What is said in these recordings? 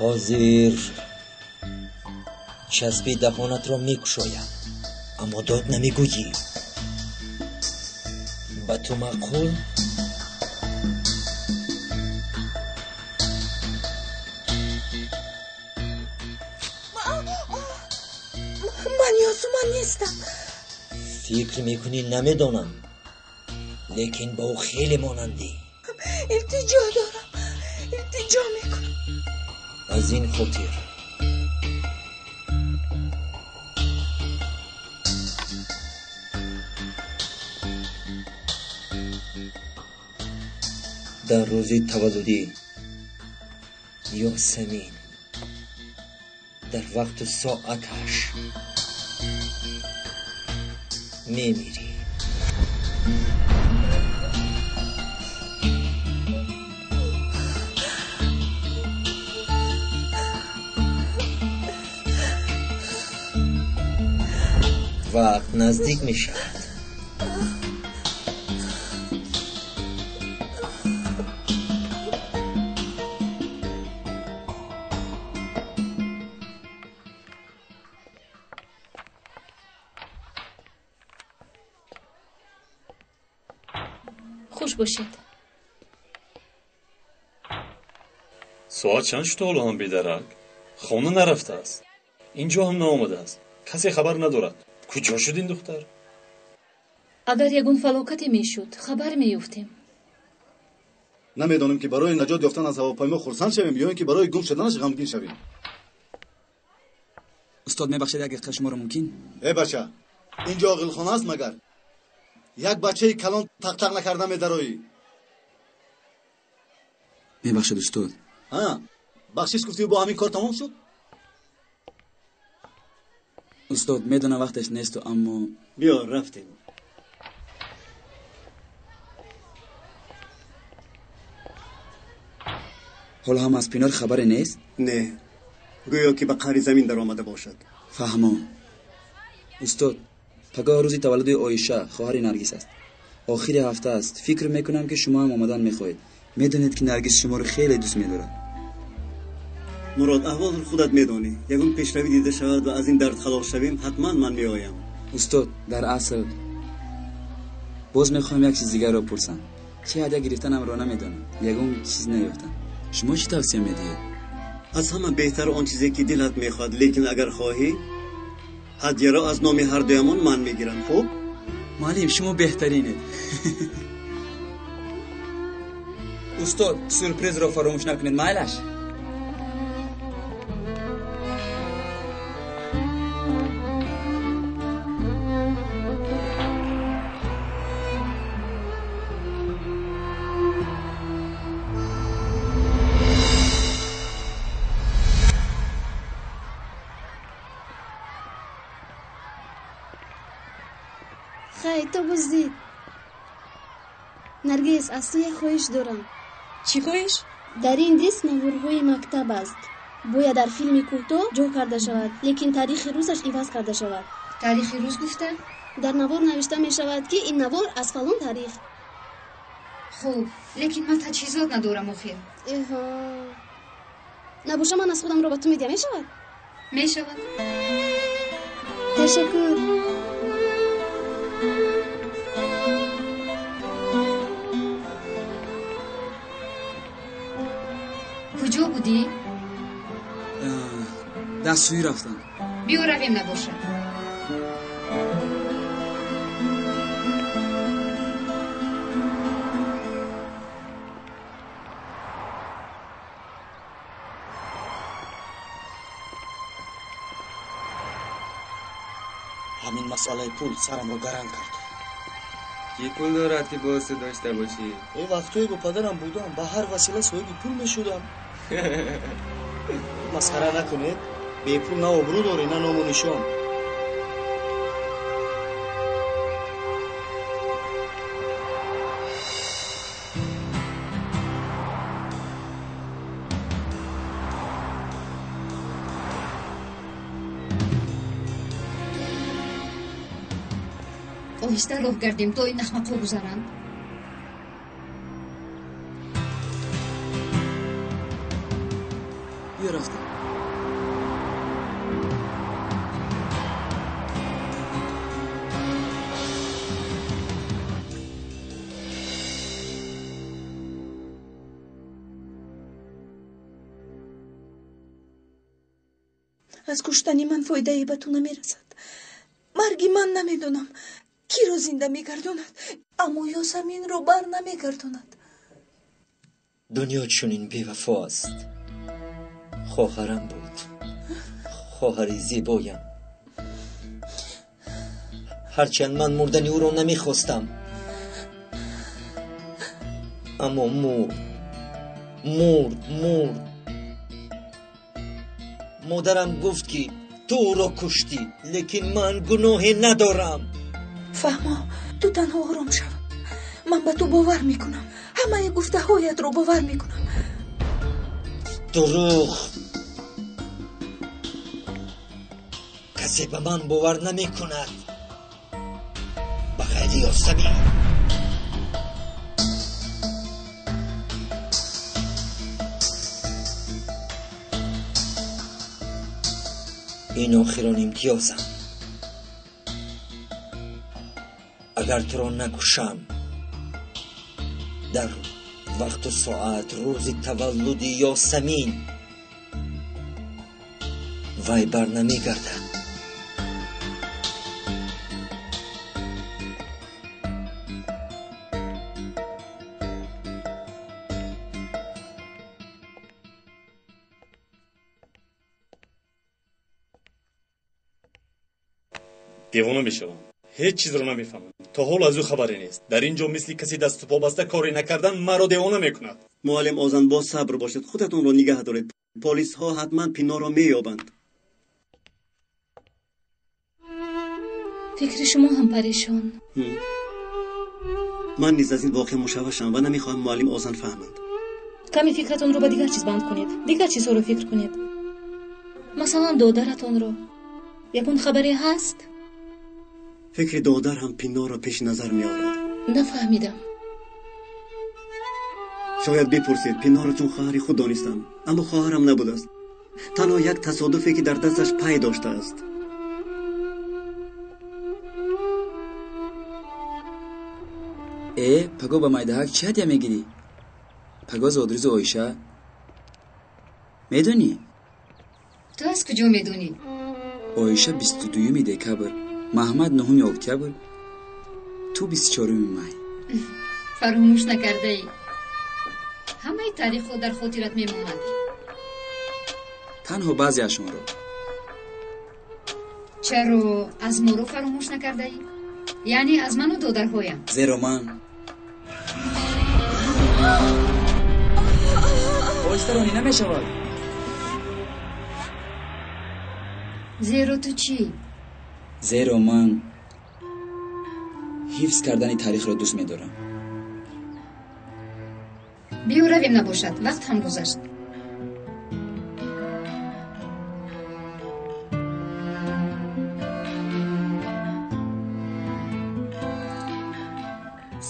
Ҳозир часби даҳонатро мекушоям, аммо дод намегӯӣ. Ба ту маъқул? Ман Ёсуман нестам. Фикр мекунӣ намедонам, лекин ба ӯ хеле монандӣ. Илтиҷо дорам, илтиҷо мекунам. Аз ин хотир дар рӯзи таваллудӣ Ёсамин дар вақту соаташ мемирӣ. Вақт наздик мешавад. Хуш бошед. Соат чанд шуд ҳоло ҳам бедарак? Хона нарафтааст, инҷо ҳам наомадааст, касе хабар надорад. Куҷо шуд ин духтар? Агар ягон фалокате мешуд, хабар меёфтем. Намедонем ки барои наҷот ёфтан аз ҳавопаймо хурсанд шавем ё ин ки барои гум шуданаш ғамгин шавем. Устод, мебахшед, як дақиқа шуморо мумкин? Э бача, инҷо оғилхона аст магар? Як бачаи калон тақтақ накарда медароӣ. Мебахшед, устод. Ҳа, бахшиш гуфтӣ, бо ҳамин кор тамом шуд? Устод, медонам вақташ несту, аммо биё рафтем. Ҳоло ҳам аз Пинор хабаре нест? Не, гӯё ки ба қаъри замин даромада бошад. Фаҳмо. Устод, пагоҳ рӯзи таваллуди Оиша, хоҳари Наргис аст. Охири ҳафта аст. Фикр мекунам ки шумо ҳам омадан мехоҳед. Медонед ки Наргис шуморо хеле дӯст медорад. Мурод, аҳволро худат медонӣ. Ягон пешравӣ дида шавад ва аз ин дард халос шавем, ҳатман ман меоям. Устод, дар асл боз мехоҳам як чиз дигарро пурсам. Чӣ ҳадя гирифтанамро намедонам. Ягон чиз наёфтам. Шумо чӣ тавсия медиҳед? Аз ҳама беҳтар он чизе ки дилат мехоҳад, лекин агар хоҳӣ ҳадяро аз номи ҳардуямон ман мегирам. Хуб? Муаллим, шумо беҳтаринед. Устод, сюрпризро фаромӯш накунед, майлаш? Хай, ту буздид. Наргиз, аз ту як хоҳиш дорам. Чӣ хоҳиш? Дар ин диск наворҳои мактаб аст. Бояд дар филми кӯтоҳ ҷо карда шавад, лекин таърихи рӯзаш иваз карда шавад. Таърихи рӯз гуфта? Дар навор навишта мешавад, ки ин навор аз фалон таърих. Хуб, лекин ман таҷҳизот надорам охир. Эҳо. Набоша, ман аз худамро ба ту медиҳам, мешавад? Мешавад. Ташаккур. Куҷо будӣ? Дастшӯӣ рафтам. Биё равем набошад. Ҳамин масъалаи пул сарамро гаранг кард. Кӣ пул дорад ки боз ту дошта бошӣ? Э вақтҳое бо падарам будам, ба ҳар васила соҳиби пул мешудам. Масхара накунед, бепул на обрӯ дорӣ, на ному нишон. Оҳиста роҳ гардем, то ин ахмақҳо гузаранд. Биё рафта. Аз куштани ман фоидае ба ту намерасад. Марги ман намедонам киро зинда мегардонад, аммо Ёсаминро бар намегардонад. Дунё чунин бевафо аст. Хоҳарам буд, хоҳари зебоям. Ҳарчанд ман мурдани ӯро намехостам, аммо мурд, мурд, мурд. Модарам гуфт, ки ту ӯро куштӣ, лекин ман гуноҳе надорам. Фаҳмо, ту танҳо ором шав. Ман ба ту бовар мекунам, ҳамаи гуфтаҳоятро бовар мекунам. Дурӯғ! Касе ба ман бовар намекунад ба ғайри Ёсамин. Ин охирон имтиёзам. Агар туро накушам, дар вақту соат рӯзи таваллуди Ёсамин вай бар намегардад. Девона мешавам, ҳеҷ чизро намефаҳмам. То ҳол аз ӯ хабаре нест. Дар ин ҷо мисли касе дасту по баста коре накардан маро девона мекунад. Муаллим Озан, бо сабр бошед, худатонро нигаҳ доред. Полисҳо ҳатман Пиноро меёбанд. Фикри шумо ҳам парешон. Ман низ аз ин воқеа мушаввашам ва намехоҳам муаллим Озан фаҳманд. Каме фикратонро ба дигар чиз банд кунед, дигар чизҳоро фикр кунед. Масалан, додаратонро. Ягон хабаре ҳаст? Фикри додар ҳам Пиноро пеши назар меорад. Нафаҳмидам. Шояд бипурсед, Пиноро чун хоҳари худ донистам, аммо хоҳарам набудааст. Танҳо як тасодуфе, ки дар дасташ пай доштааст. Э, паго ба майдаҳак чӣ ҳадя мегирӣ? Паго зодрӯзи Оиша. Медонӣ? Ту аз куҷо медонӣ? Оиша 22 декабр, Маҳмад 9 октябр, ту 24 май. Фаромӯш накардаӣ. Ҳамаи таърихҳо дар хотират мемонад. Танҳо баъзеашонро. Чаро аз моро фаромӯш накардаӣ? Яъне аз ману додарҳоям. Зеро ман оҳиста ронӣ намешавад. Зеро ту чӣ? Зеро ман ҳифз кардани таърихро дӯст медорам. Биё равем, набошад, вақт ҳам гузашт.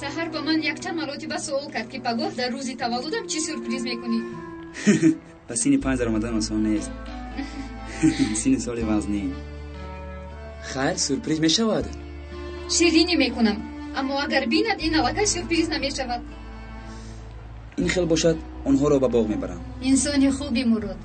Саҳар ба ман якчанд маротиба суол кард, ки пагоҳ дар рӯзи таваллудам чӣ сюрприз мекунӣ. Ба синни 5 даромадан осон нест. Синни соли вазнин. Хайр, сюрприз мешавад. Ширинӣ мекунам, аммо агар бинад, ин аллакай сюрприз намешавад. Ин хел бошад, онҳоро ба боғ мебарам. Инсони хуби, Мурод.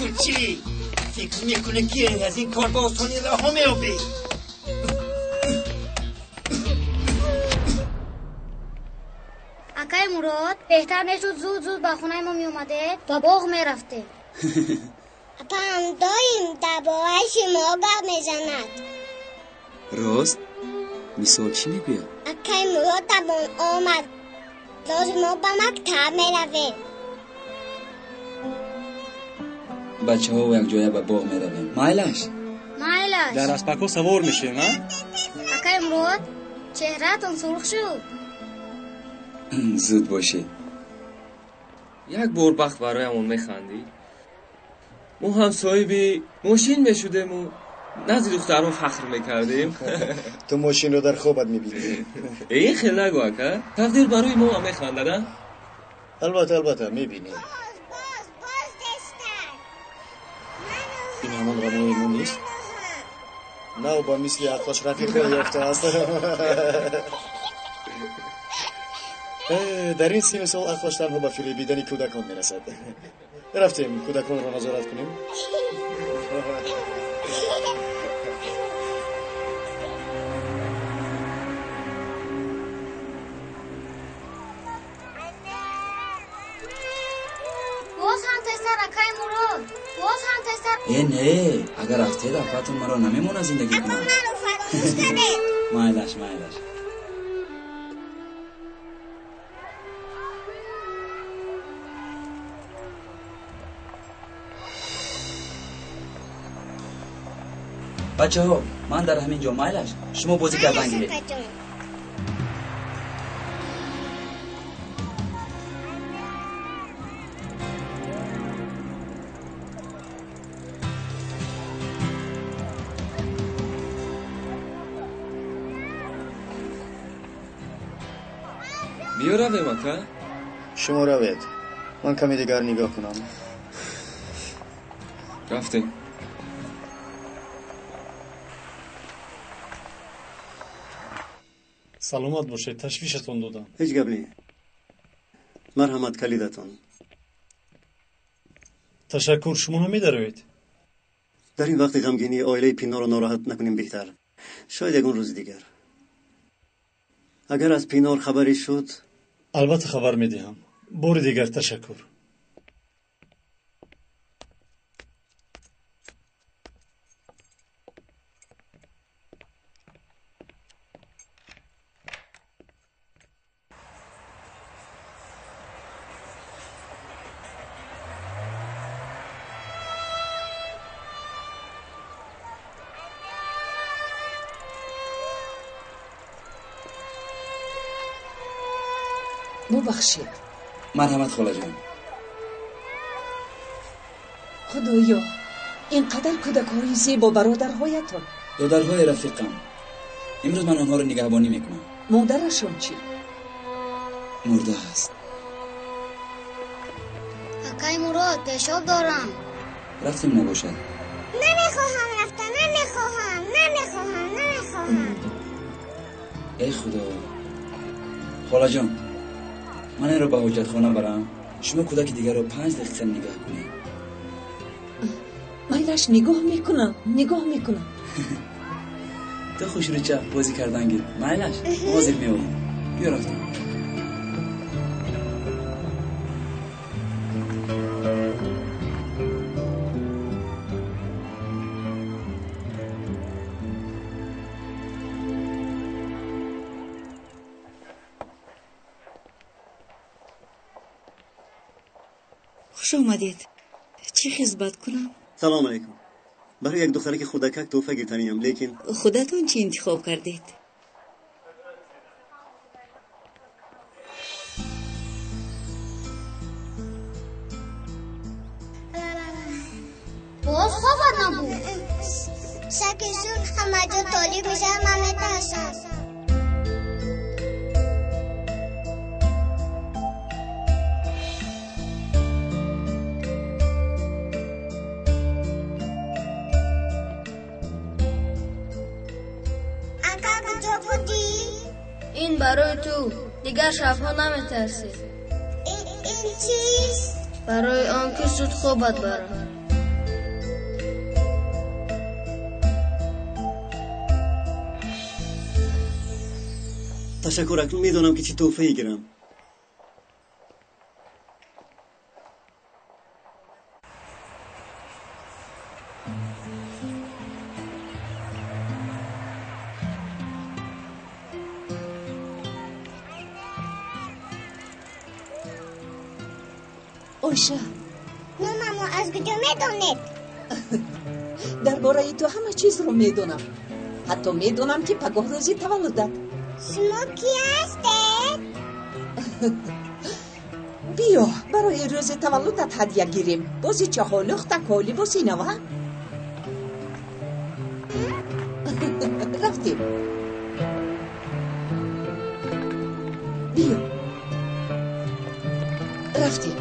Кучӣ, фикр мекунӣ, ки аз ин кор ба осонӣ раҳо меёбӣ? Акай Мурод, беҳтар мешуд зуд-зуд ба хонаи мо меомадед, ба боғ мерафтем. Апам доим дар бораи шумо гап мезанад. Рост? Мисол чӣ мегӯяд? Акай Мурод давон омад. Рӯзи мо ба мактаб меравем. Бачаҳо якҷоя ба боғ меравем. Майлаш? Майлаш. Дар аспакҳо савор мешавем, а? Акай Мурод, чеҳраатон сурх шуд. Зуд бошед. Як бор бахт бароямон механдид. Мо ҳам соҳиби мошин мешудему назди духтарон фахр мекардем. Ту мошинро дар хобат мебинӣ. Ин хел нагӯ, ака. Тақдир барои мо ҳам механдад, а? Албатта, албатта, мебинӣ. Ин ҳамон рамои мо нест? Нав ба мисли ақлаш рафиқро ёфтааст. Дар ин синну сол ақлаш танҳо ба фиребидани кӯдакон мерасад. Рафтем, кӯдаконро назорат кунем. Боз ҳам тезтар, акай Мурод, боз ҳам тезтар. Э, не, агар афтед, апаатон маро намемонад зиндагӣ кунам. Маро фаромӯш кардед. Майлаш, майлаш. Бачаҳо, ман дар ҳамин ҷо, майлаш? Шумо бозӣ кардан гиред. Акаҷон. Биё равем, ака. Шумо равед. Ман каме дигар нигоҳ кунам. Рафтем. Саломат бошед, ташвишатон додам. Ҳеҷ гап не. Марҳамат, калидатон. Ташаккур, шумо намедаровед? Дар ин вақти ғамгинӣ оилаи Пинорро нороҳат накунем беҳтар. Шояд ягон рӯзи дигар. Агар аз Пинор хабаре шуд... Албатта хабар медиҳам. Бори дигар ташаккур. Бубахшед. Марҳамат, холаҷон. Худоё, ин қадар кӯдакҳои зебо бародарҳоятон. Додарҳои рафиқам. Имрӯз ман онҳоро нигаҳбонӣ мекунам. Модарашон чӣ? Мурда аст. Акай Мурод, пешоб дорам. Рафтем набошад. Намехоҳам рафта, намехоҳам, намехоҳам, намехоҳам. Эй худо. Холаҷон, ман инро ба ҳоҷатхона барам. Шумо кӯдаки дигарро 5 дақиқа нигоҳ кунед. Майлаш, нигоҳ мекунам, нигоҳ мекунам. Ту хушрӯча бозӣ кардан гир. Майлаш, ҳозир меоем. Биё рафтем. Хуш омадед. Чӣ хизмат кунам? Салом алейкум. Барои як духтараки хурдакак тӯҳфа гирифтаниям, лекин Худатон чӣ интихоб кардед? Боз хобат набуд? Саги сурх ҳамаҷо толиб мешавад, ман метарсам. Ака, куҷо будӣ? Ин барои ту. Дигар шабҳо наметарсӣ. Ин чист? Барои он ки зуд хобат барад. Ташаккур, акнун медонам ки чӣ тӯҳфае гирам. Оиша. Номамо аз куҷо медонед? Дар бораи ту ҳама чизро медонам. Ҳатто медонам ки пагоҳ рӯзи таваллудат. Шумо кӣ ҳастед? Биё, барои рӯзи таваллудат ҳадя гирем. Бозичаҳо, лӯхтакҳо, либоси нава. Рафтем. Биё. Рафтем.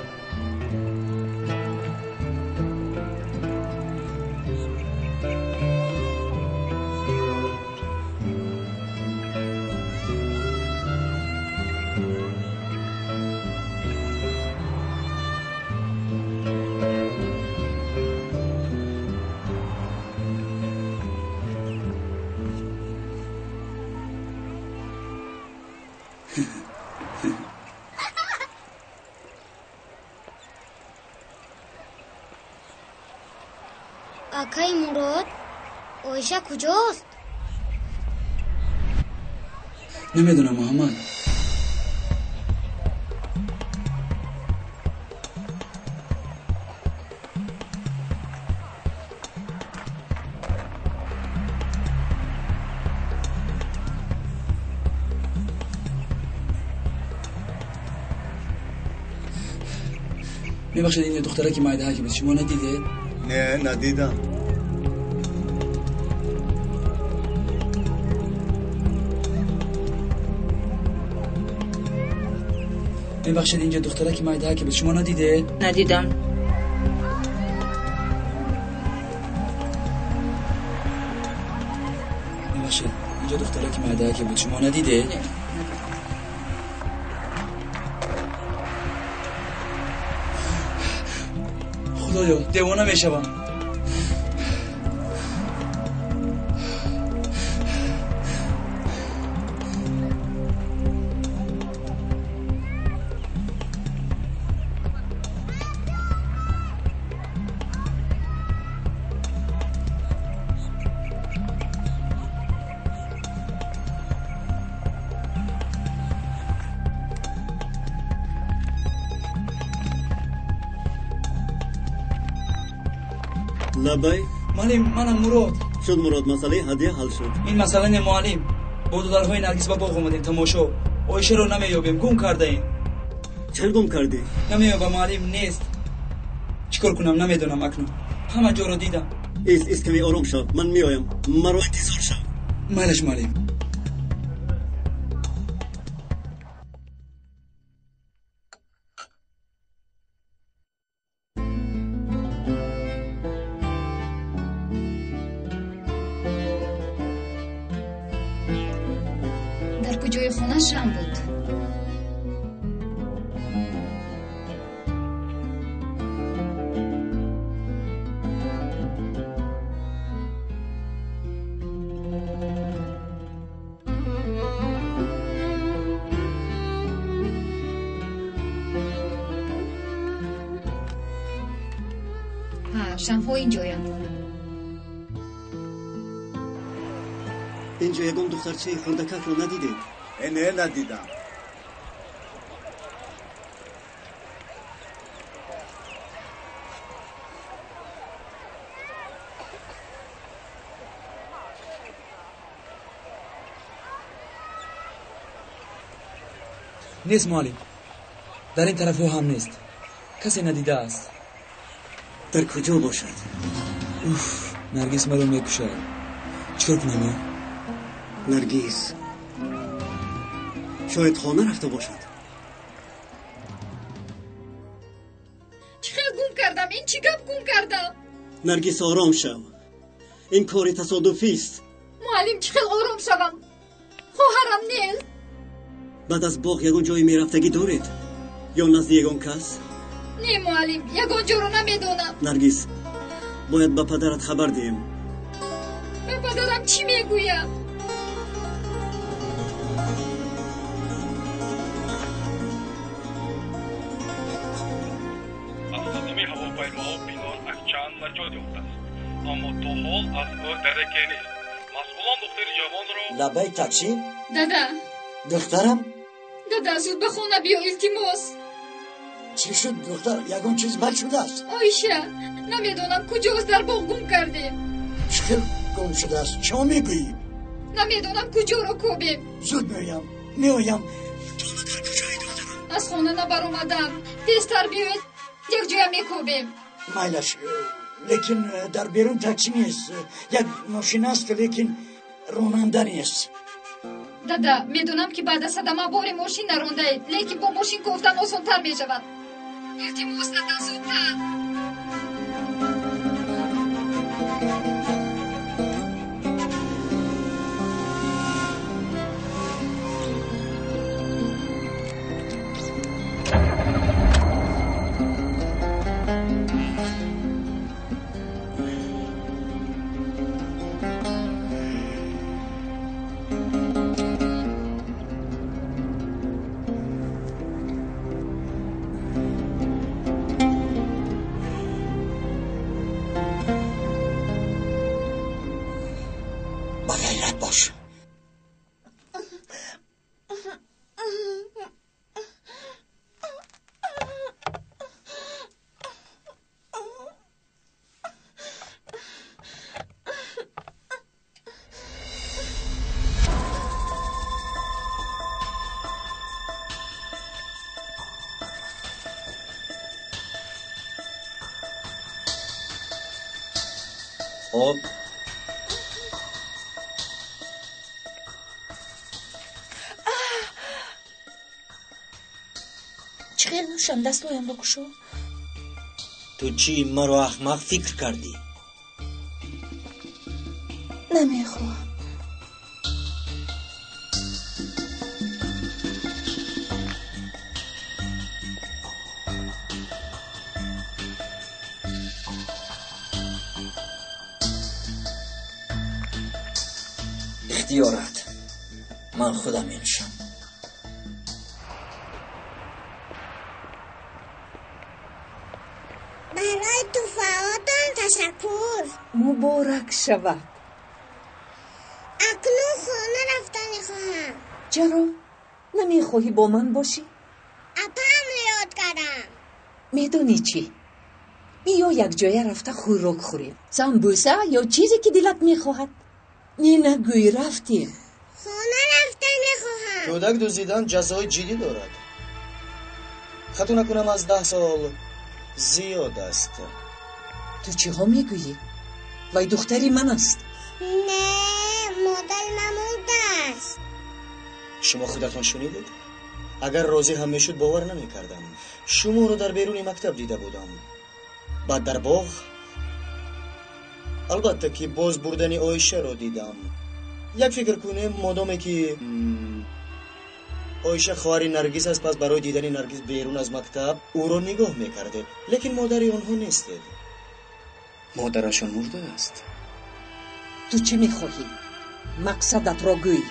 Акаи Мурод, Оиша куҷост? Намедонам, Муҳаммад. Мебахшед, ин духтара ки майдаҳаке буд, шумо надидед? Не, надидам. Мебахшед, инҷо духтара ки майдаҳаке буд, шумо надидед? Надидам. Мебахшед, инҷо духтара ки майдаҳаке буд, шумо надидед? Не. Худоё, девона мешавам. Лабай. Муаллим, манам Мурод. Шуд, Мурод, масъалаи ҳадя ҳал шуд. Ин масъала не, муаллим. Бо додарҳои Наргиз ба боғ омадем тамошо. Оишаро намеёбем, гум кардаем. Чӣ гум кардӣ? Намеёбам, муаллим, нест. Чӣ кор кунам, намедонам акнун. Ҳама ҷоро дидам. Ист, ист, каме ором шав. Ман меоям. Маро интизор шав. Майлаш, муаллим. Дар куҷои хона шам буд? Ҳа, шамҳо инҷоянд. Инҷо ягон духтарчаи хурдакакро надидед? Не, надидам. Нест, муаллим. Дар ин тарафҳо ҳам нест. Касе надидааст. Дар куҷо бошад? Уф, Наргиз маро мекушад. Чӣ кор кунам, а? Наргиз шояд хона рафта бошад. Чӣ хел гум кардам? Ин чӣ гап гум кардам? Наргиз, ором шав. Ин кори тасодуфист. Муаллим, чӣ хел ором шавам? Хоҳарам нест. Баъд аз боғ ягон ҷое мерафтагӣ доред? Ё назди ягон кас? Не, муаллим, ягон ҷоро намедонам. Наргиз, бояд ба падарат хабар диҳем. Ба падарам чӣ мегӯям? ҳуҷуми ҳавопаймоҳо Пинор Акчан наҷот ёфтааст, аммо то ҳол аз ӯ дараке нест. Масъулон духтари ҷавонро Лабаи таксӣ? Дада. Духтарам? Дада, зуд ба хона биё, илтимос. Чӣ шуд, духтар? Ягон чиз бад шудааст? Оиша, намедонам куҷост, дар боғ гум кардем. Чӣ хел гум шудааст? Чо мегӯӣ? Намедонам куҷоро кобем. Зуд меоям, меоям. Аз хона набаромадам. Тезтар биёед, якҷоя мекобем. Майлаш, лекин дар берун таксӣ нест. Як мошин аст, лекин ронанда нест. Дада, медонам, ки баъд аз садама бори мошин нарондаед, лекин бо мошин кофтан осонтар мешавад. Илтимос, дада, зудтар. Ба ғайрат бош. Об. Чӣ хел нӯшам? Дастҳоямро кушо. Ту чӣ, маро аҳмақ фикр кардӣ? Намехоҳам. Ихтиёрат, ман худам менӯшам. Барои туҳфаотон ташаккур. Муборак шавад. Акнун хона рафта мехоҳам. Чаро? Намехоҳӣ бо ман бошӣ? Апаамро ёд кардам. Медонӣ чӣ? Биё якҷоя рафта хӯрок хӯрем. Самбуса ё чизе, ки дилат мехоҳад. Не нагӯй, рафтем. Хона рафта мехоҳам. Кӯдак дуздидан ҷазои ҷиддӣ дорад. Хато накунам, аз 10 сол зиёд аст. Ту чиҳо мегӯӣ? Вай духтари ман аст. Не, модари ман мурдааст. Шумо худатон шунидед? Агар розӣ ҳам мешуд, бовар намекардам. Шуморо дар беруни мактаб дида будам, баъд дар боғ. Албатта, ки боз бурдани Оишаро дидам. Як фикр кунем, модоме ки Оиша хоҳари Наргиз аст, пас барои дидани Наргиз берун аз мактаб ӯро нигоҳ мекардед, лекин модари онҳо нестед. Модарашон мурдааст. Ту чӣ мехоҳӣ? Мақсадатро гӯй.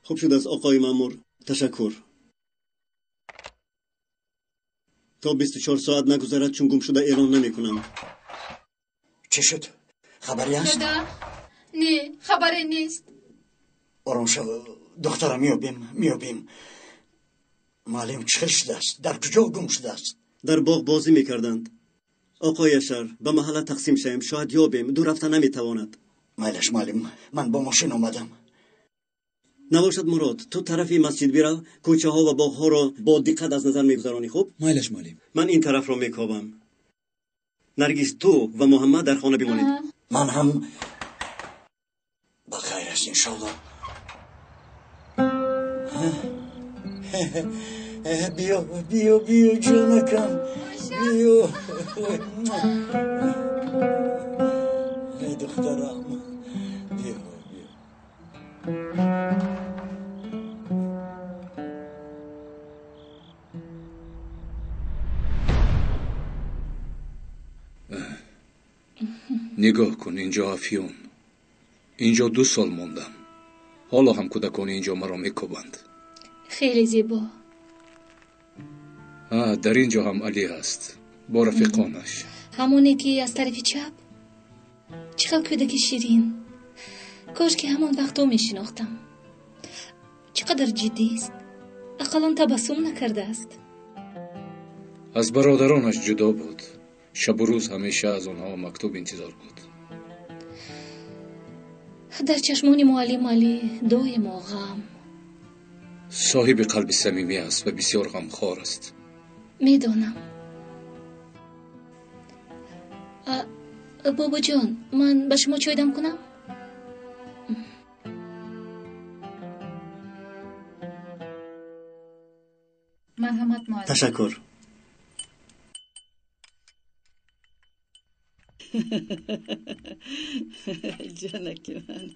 Хуб шудааст, оқои маъмур, ташаккур. То 24 соат нагузарад, чун гумшуда эълон намекунам. Чӣ шуд? Хабаре ҳаст? Дада, не, хабаре нест. Ором шав, духтарам, меёбем, меёбем. Муаллим, чӣ хел шудааст? Дар куҷо гум шудааст? Дар боғ бозӣ мекарданд. Оқои Яшар, ба маҳалла тақсим шавем, шояд ёбем. Дур рафта наметавонад. Майлаш, муаллим, ман бо мошин омадам. Набошад, Мурод, ту тарафи масҷид бирав, кӯчаҳо ва боғҳоро бо диққат аз назар мегузаронӣ, хуб? Майлаш, муаллим. Ман ин тарафро мекобам. Наргиз, ту ва Муҳаммад дар хона бимонед. Ман ҳам. Ба хайр аст, иншолло. Биё, биё, биё, ҷонакам, биё. Эй духтарам, биё, биё. Нигоҳ кун, инҷо афюн. Инҷо 2 сол мондам. Ҳоло ҳам кӯдакони инҷо маро мекӯбанд. Хеле зебо. Дар инҷо ҳам Алӣ ҳаст бо рафиқонаш. Ҳамоне ки аз тарафи чап? Чӣ қадр кӯдаки ширин. Кош ки ҳамон вақтҳо мешинохтам. Чӣ қадар ҷиддист. Ақаллан табассум накардааст. Аз бародаронаш ҷудо буд. Шабу рӯз ҳамеша аз онҳо мактуб интизор буд. Дар чашмони муаллим Алӣ доимо ғам. Соҳиби қалби самимӣ аст ва бисёр ғамхор аст. Медонам. Бобоҷон, ман ба шумо чой дам кунам? Марҳамат, муаллим. Ташаккур. Ҷонаки ман.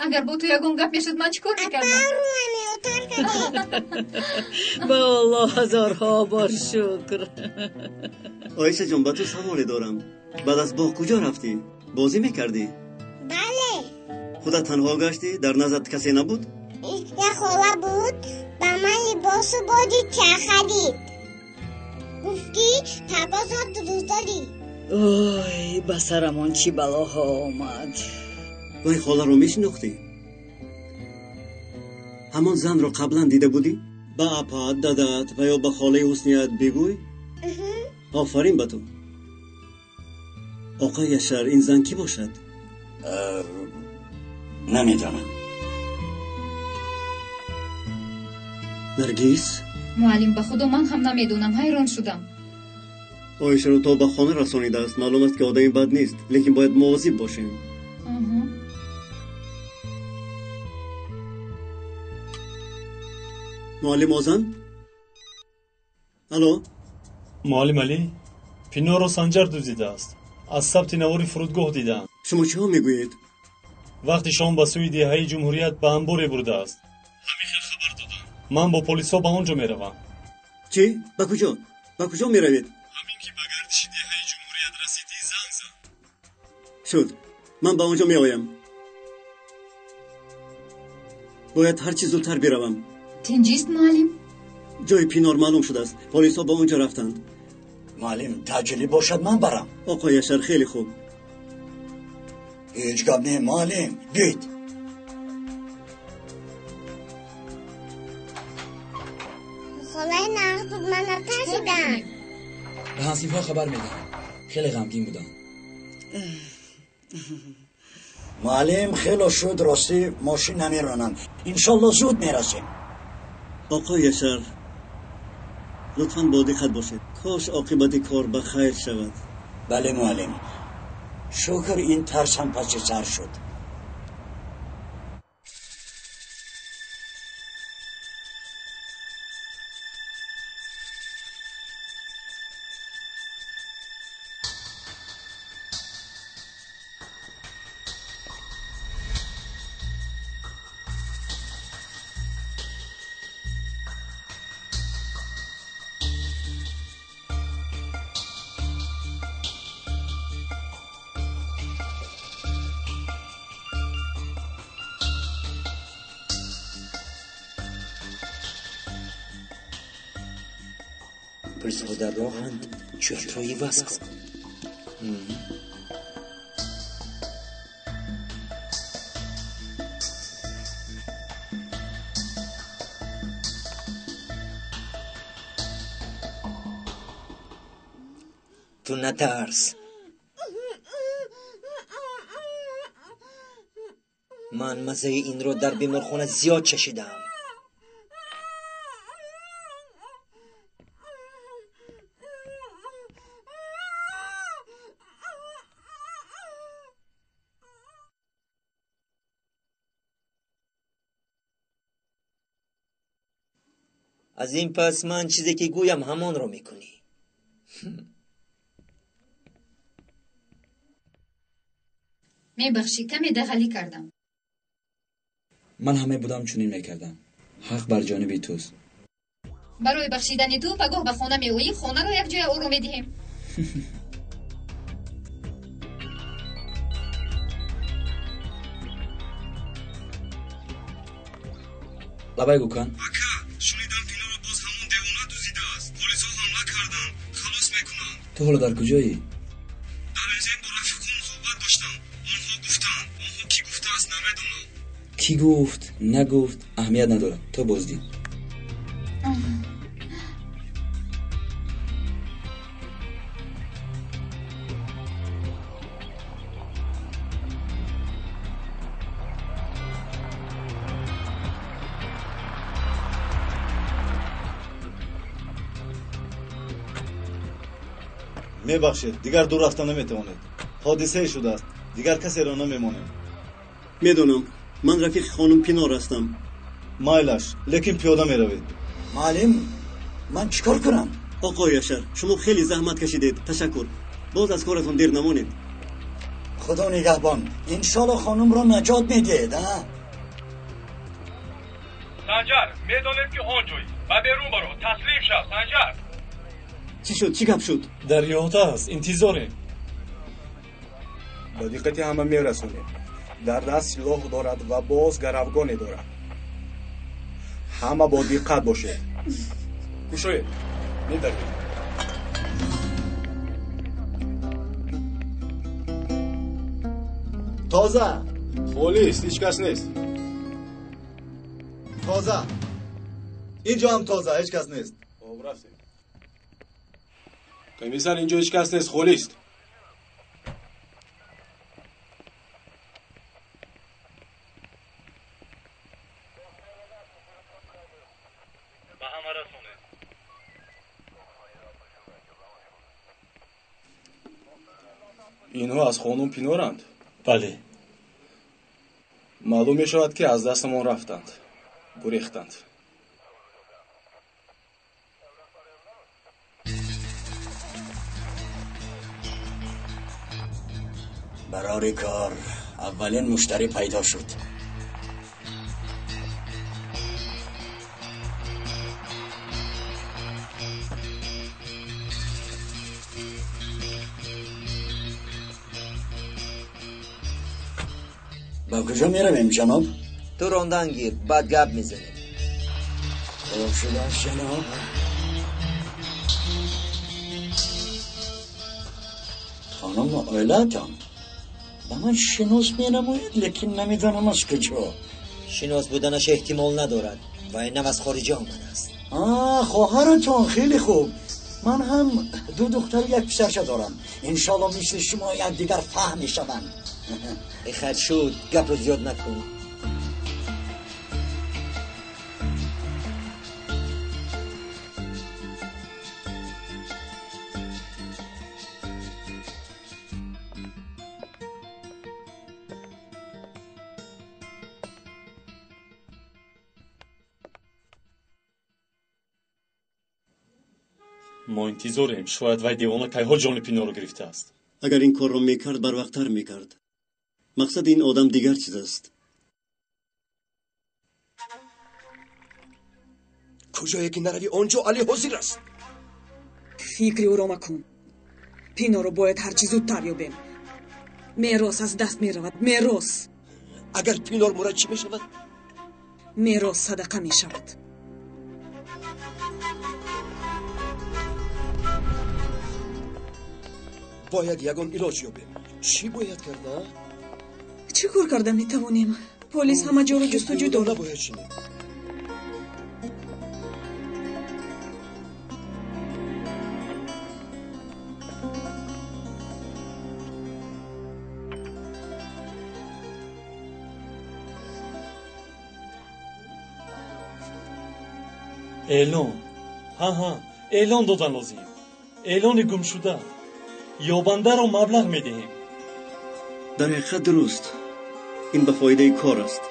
Агар бо ту ягон гап мешуд, ман чӣ кор мекардам? Ба Аллоҳ ҳазорҳо бор шукр. Оиша ҷон, ба ту саволе дорам. Баъд аз боғ куҷо рафтӣ? Бозӣ мекардӣ? Бале. Худат танҳо гаштӣ? Дар назарат касе набуд? Як хола буд, ба ман либосу бозича харид. Гуфт ки парвозро дуруст дорӣ. Ой, ба сарамон чӣ балоҳо омад. Вай холаро мешинохтӣ? Ҳамон занро қаблан дида будӣ? Ба апаат, дадаат ва ё ба холаи Ҳусният бигӯй? Офарин ба ту. Оқои Яшар, ин зан кӣ бошад? Намедонам. Наргиз? Муаллим, ба худо ман ҳам намедонам, ҳайрон шудам. Оишаро то ба хона расонидааст. Маълум аст, ки одами бад нест, лекин бояд мувозиб бошем. Муаллим Озан? Алло? Муаллим Алӣ, Пинорро Санҷар дуздидааст. Аз сабти навори фурудгоҳ дидаам. Шумо чиҳо мегӯед? Вақти шом ба сӯи деҳаи ҷумҳурият ба анборе бурдааст. Ҳамин хел хабар додам. Ман бо полисҳо ба он ҷо меравам. Чӣ? Ба куҷо? Ба куҷо меравед? Ҳамин ки ба гардиши деҳаи ҷумҳурият расидӣ, занг зан. Шуд. Ман ба он ҷо меоям. Бояд ҳар чӣ зудтар биравам. Тинҷист, муаллим? Ҷои Пинор маълум шудааст. Полисҳо ба он ҷо рафтанд. Муаллим, таъҷилӣ бошад, ман барам. Оқои Яшар, хеле хуб. Ҳеҷ гап не, муаллим. Биёед. Холаи нағз буд, ман натарсидам. Ба ҳамсинфҳо хабар медиҳам. Хеле ғамгин будам. Муаллим, хело шуд, ростӣ мошин намеронам. Иншолло зуд мерасем. Оқои Яшар, лутфан бо диққат бошед. Кош оқибати кор ба хайр шавад. Бале, муаллим. Шукр, ин тарс ҳам паси сар шуд. Полисҳо дар роҳанд, чӯятро иваз кун. Ту натарс. Ман маззаи инро дар беморхона зиёд чашидаам. Аз ин пас ман чизе ки гӯям, ҳамонро мекунӣ. Мебахшӣ, каме дағалӣ кардам. Ман ҳам мебудам, чунин мекардам. Ҳақ бар ҷониби туст. Барои бахшидани ту пагоҳ ба хона меоӣ, хонаро якҷоя оро медиҳем. Лабай Гӯкан. Ака, шунидам Пиноро боз ҳамон девона дуздидааст. Полисҳо ҳамла карданд, халос мекунанд. Ту ҳоло дар куҷоӣ? Дар резерв бо рафиқон суҳбат доштам. Онҳо гуфтанд. Онҳо кӣ гуфтааст намедонам. Кӣ гуфт, нагуфт, аҳамият надорад. То боздид. Мебахшед, дигар дур рафта наметавонед. Ҳодисае шудааст, дигар касеро намемонем. Медонам, ман рафиқи хонум Пинор ҳастам. Майлаш, лекин пиёда меравед. Муаллим, ман чӣ кор кунам? Оқои Яшар, шумо хеле заҳмат кашидед. Ташаккур. Боз аз коратон дер намонед. Худо нигаҳбон. Иншоалло хонумро наҷот медиҳед, а? Санҷар, медонем ки он ҷоӣ. Ба берун баро, таслим шав, Санҷар. Чӣ шуд? Чӣ гап шуд? Дар иҳота аст, интизорем. Ба диққати ҳама мерасонем. Дар даст силоҳ дорад ва боз гаравгоне дорад. Ҳама бо диққат бошед. Кушоед, медаред. Тоза. Холист, ҳеҷ кас нест. Тоза. Инҷо ҳам тоза, ҳеҷ кас нест. Хоб, рафтем. Комиссар, инҷо ҳеҷ кас нест, холист. Ба ҳама расонед. Инҳо аз хонум Пиноранд? Бале. Маълум мешавад, ки аз дастамон рафтанд, гурехтанд. Барори кор, аввалин муштарӣ пайдо шуд. Ба куҷо меравем, ҷаноб? Ту рондан гир, баъд гап мезанем. Хуб шудааст, ҷаноб. Хонум оилаатон ба ман шинос менамояд, лекин намедонам аз куҷо. Шинос буданаш эҳтимол надорад. Вай нав аз хориҷа омадааст. Хоҳаратон хеле хуб. Ман ҳам ду духтару як писарча дорам. Иншоалло мисли шумо якдигар фаҳм мешаванд. Хайр шуд, гапро зиёд накун. Мо интизорем, шояд вай девона кайҳо ҷони Пиноро гирифтааст. Агар ин корро мекард, барвақттар мекард. Мақсади ин одам дигар чиз аст. Куҷое ки наравӣ, он ҷо Али ҳозир аст. Фикри ӯро макун. Пиноро бояд ҳарчи зудтар ёбем. Мерос аз даст меравад, мерос. Агар Пинор мурад, чӣ мешавад? Мерос садақа мешавад. Бояд ягон илоҷ ёбем. Чӣ бояд кард, а? Чӣ кор карда метавонем? Полис ҳама ҷоро ҷустуҷӯ дорад. Набояд шинем. Эълон. Ҳа, эълон додан лозим. Эълони гумшуда. Ёбандаро маблағ медиҳем. Дар ҳақиқат дуруст. Ин ба фоидаи кор аст.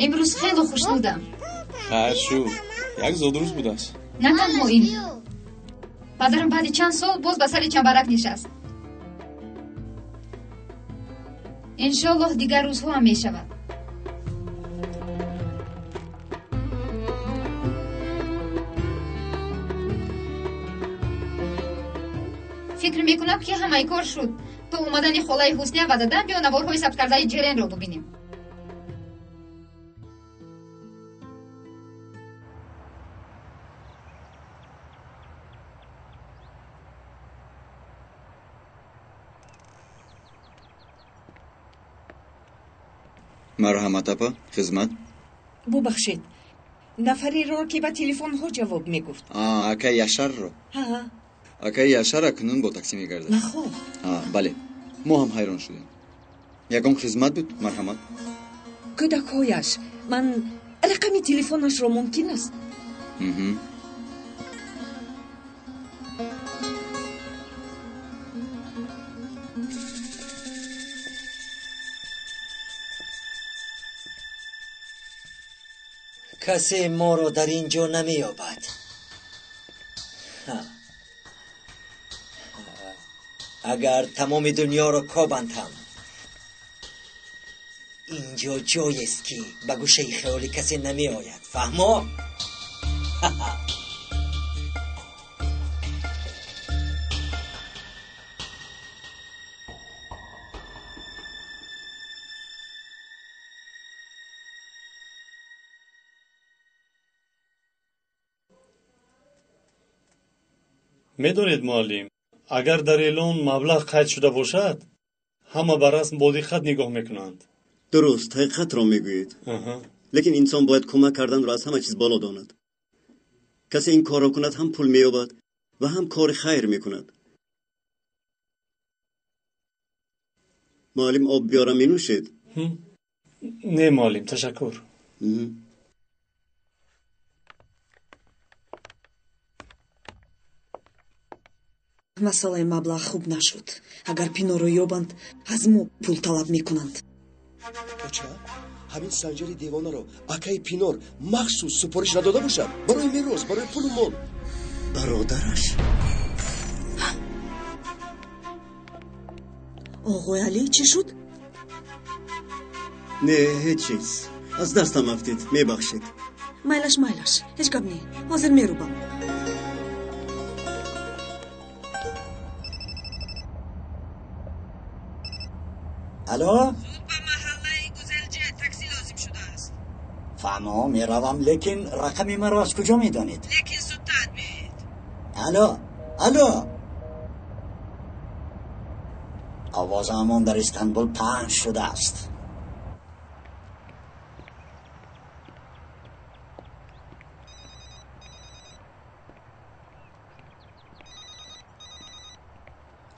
Имрӯз хеле хушнудам. Хайр шуд, як зодрӯз будааст. На танҳо ин. Падарам баъди чанд сол боз ба сари чамбарак нишаст. Иншоаллоҳ дигар рӯзҳо ҳам мешавад. Фикр мекунам, ки ҳамаи кор шуд. То омадани холаи Ҳусния ва дадам биё наворҳои сабткардаи Ҷеренро бубинем. Марҳамат, апа, хизмат. Бубахшед, нафареро, ки ба телефонҳо ҷавоб мегуфт. Акаи Яшарро? Ҳа. Акаи Яшар акнун бо таксӣ мегардад. Нахоб. Бале, мо ҳам ҳайрон шудем. Ягон хизмат буд? Марҳамат. Кӯдакҳояш, ман рақами телефонашро мумкин аст? Касе моро дар ин ҷо намеёбад. Агар тамоми дунёро кобанд ҳам, ин ҷо ҷоест, ки ба гӯшаи хаёли касе намеояд. Фаҳмо? Медонед, муаллим, агар дар эълон маблағ қайд шуда бошад, ҳама ба расм бо диққат нигоҳ мекунанд. Дуруст, ҳақиқатро мегӯед. Лекин инсон бояд кӯмак карданро аз ҳама чиз боло донад. Касе ин корро кунад, ҳам пул меёбад ва ҳам кори хайр мекунад. Муаллим, об биёрам, менӯшед? Не, муаллим, ташаккур. Масъалаи маблағ хуб нашуд. Агар Пиноро ёбанд, аз мо пул талаб мекунанд. Оча, ҳамин Санҷари девонаро акаи Пинор махсус супориш надода бошад? Барои мерос, барои пулу мол. Бародараш. Оғои Алӣ, чӣ шуд? Не, ҳеҷ чиз. Аз дастам афтид, мебахшед. Майлаш, майлаш, ҳеҷ гап не. Ҳозир мерубам. Алло? Зуд ба маҳаллаи Гузелҷе такси лозим шудааст. Фаҳмо, меравам, лекин рақами маро аз куҷо медонед? Лекин зудтар биёед. Алло, алло! Овозамон дар Истанбул паҳн шудааст.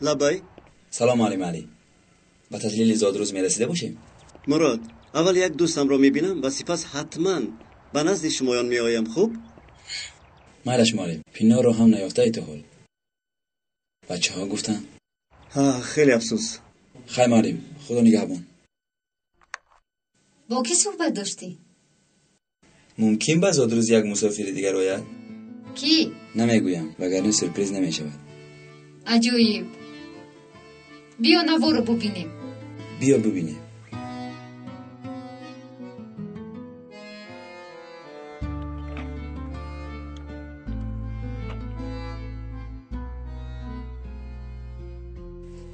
Лабай. Салом, муаллим Алӣ. Ба таҷлили зодрӯз мерасида бошем? Мурод, аввал як дӯстамро мебинам ва сипас ҳатман ба назди шумоён меоям, хуб? Майлаш, муаллим, Пиноро ҳам наёфтаи то ҳол. Бачаҳо гуфтанд. Ҳа, хеле афсӯс. Хай, муаллим, худо нигаҳбон. Бо кӣ суҳбат доштӣ? Мумкин ба зодрӯз як мусофири дигар ояд? Кӣ? Намегӯям, вагарна сюрприз намешавад. Аҷоиб. Биё наворо бубинем. Биё бубинем.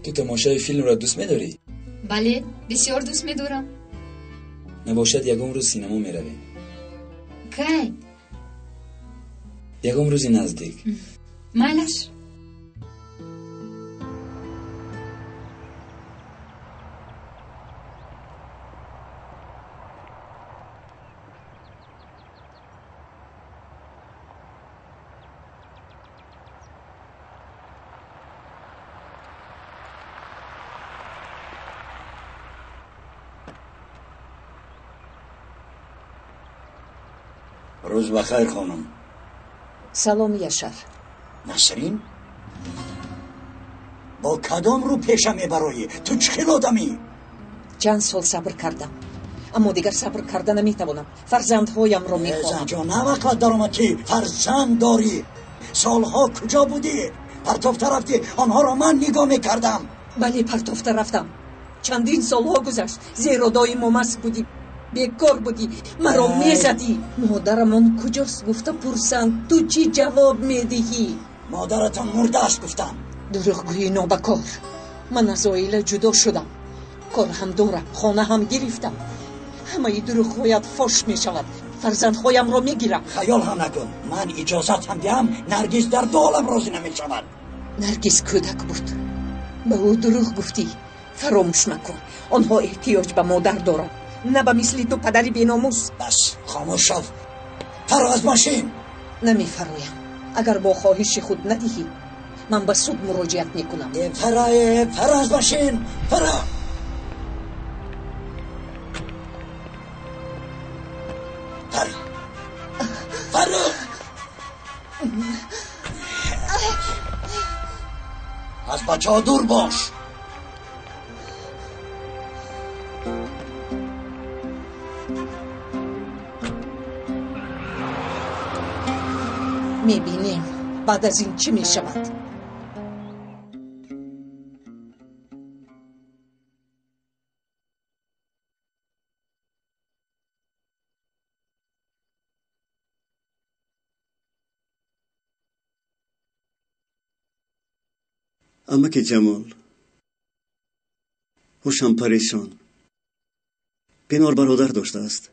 Ту тамошои филмро дӯст медорӣ? Бале, бисёр дӯст медорам. Набошад, ягон рӯз синемо меравем. Кай? Ягон рӯзи наздик. Майлаш. Рӯз ба хайр, хонум. Салом, Яшар. Насрин, бо кадом рӯ пеша мебароӣ? Ту чӣ хел одамӣ? Чанд сол сабр кардам, аммо дигар сабр карда наметавонам. Фарзандҳоямро мехоҳам. Занҷон, навақт даромад, ки фарзанд дорӣ. Солҳо куҷо будӣ? Партофта рафтӣ, онҳоро ман нигоҳ мекардам. Бале, партофта рафтам. Чандин солҳо гузашт, зеро доимо маст будӣ, бекор будӣ, маро мезадӣ. Модарамон куҷост гуфта пурсанд, ту чӣ ҷавоб медиҳӣ? Модаратон мурдааст гуфтам. Дурӯғгӯи нобакор. Ман аз оила ҷудо шудам. Кор ҳам дорам, хона ҳам гирифтам. Ҳамаи дурӯғҳоят фош мешавад. Фарзандҳоямро мегирам. Хаёл ҳам накун. Ман иҷозат ҳам диҳам, Наргиз дар ду олам розӣ намешавад. Наргиз кӯдак буд. Ба ӯ дурӯғ гуфтӣ. Фаромӯш макун. Онҳо эҳтиёҷ ба модар доранд, на ба мисли ту падари беномус. Бас, хомӯш шав. Фаро аз мошин. Намефароям. Агар бо хоҳиши худ надиҳӣ, ман ба суд муроҷиат мекунам. Фарое, фаро аз мошин, фаро. Фаро. Фаро. Аз бачаҳо дур бош. Мебинем баъд аз ин чӣ мешавад. Амаки Ҷамол, ҳушам парешон. Пинор бародар доштааст,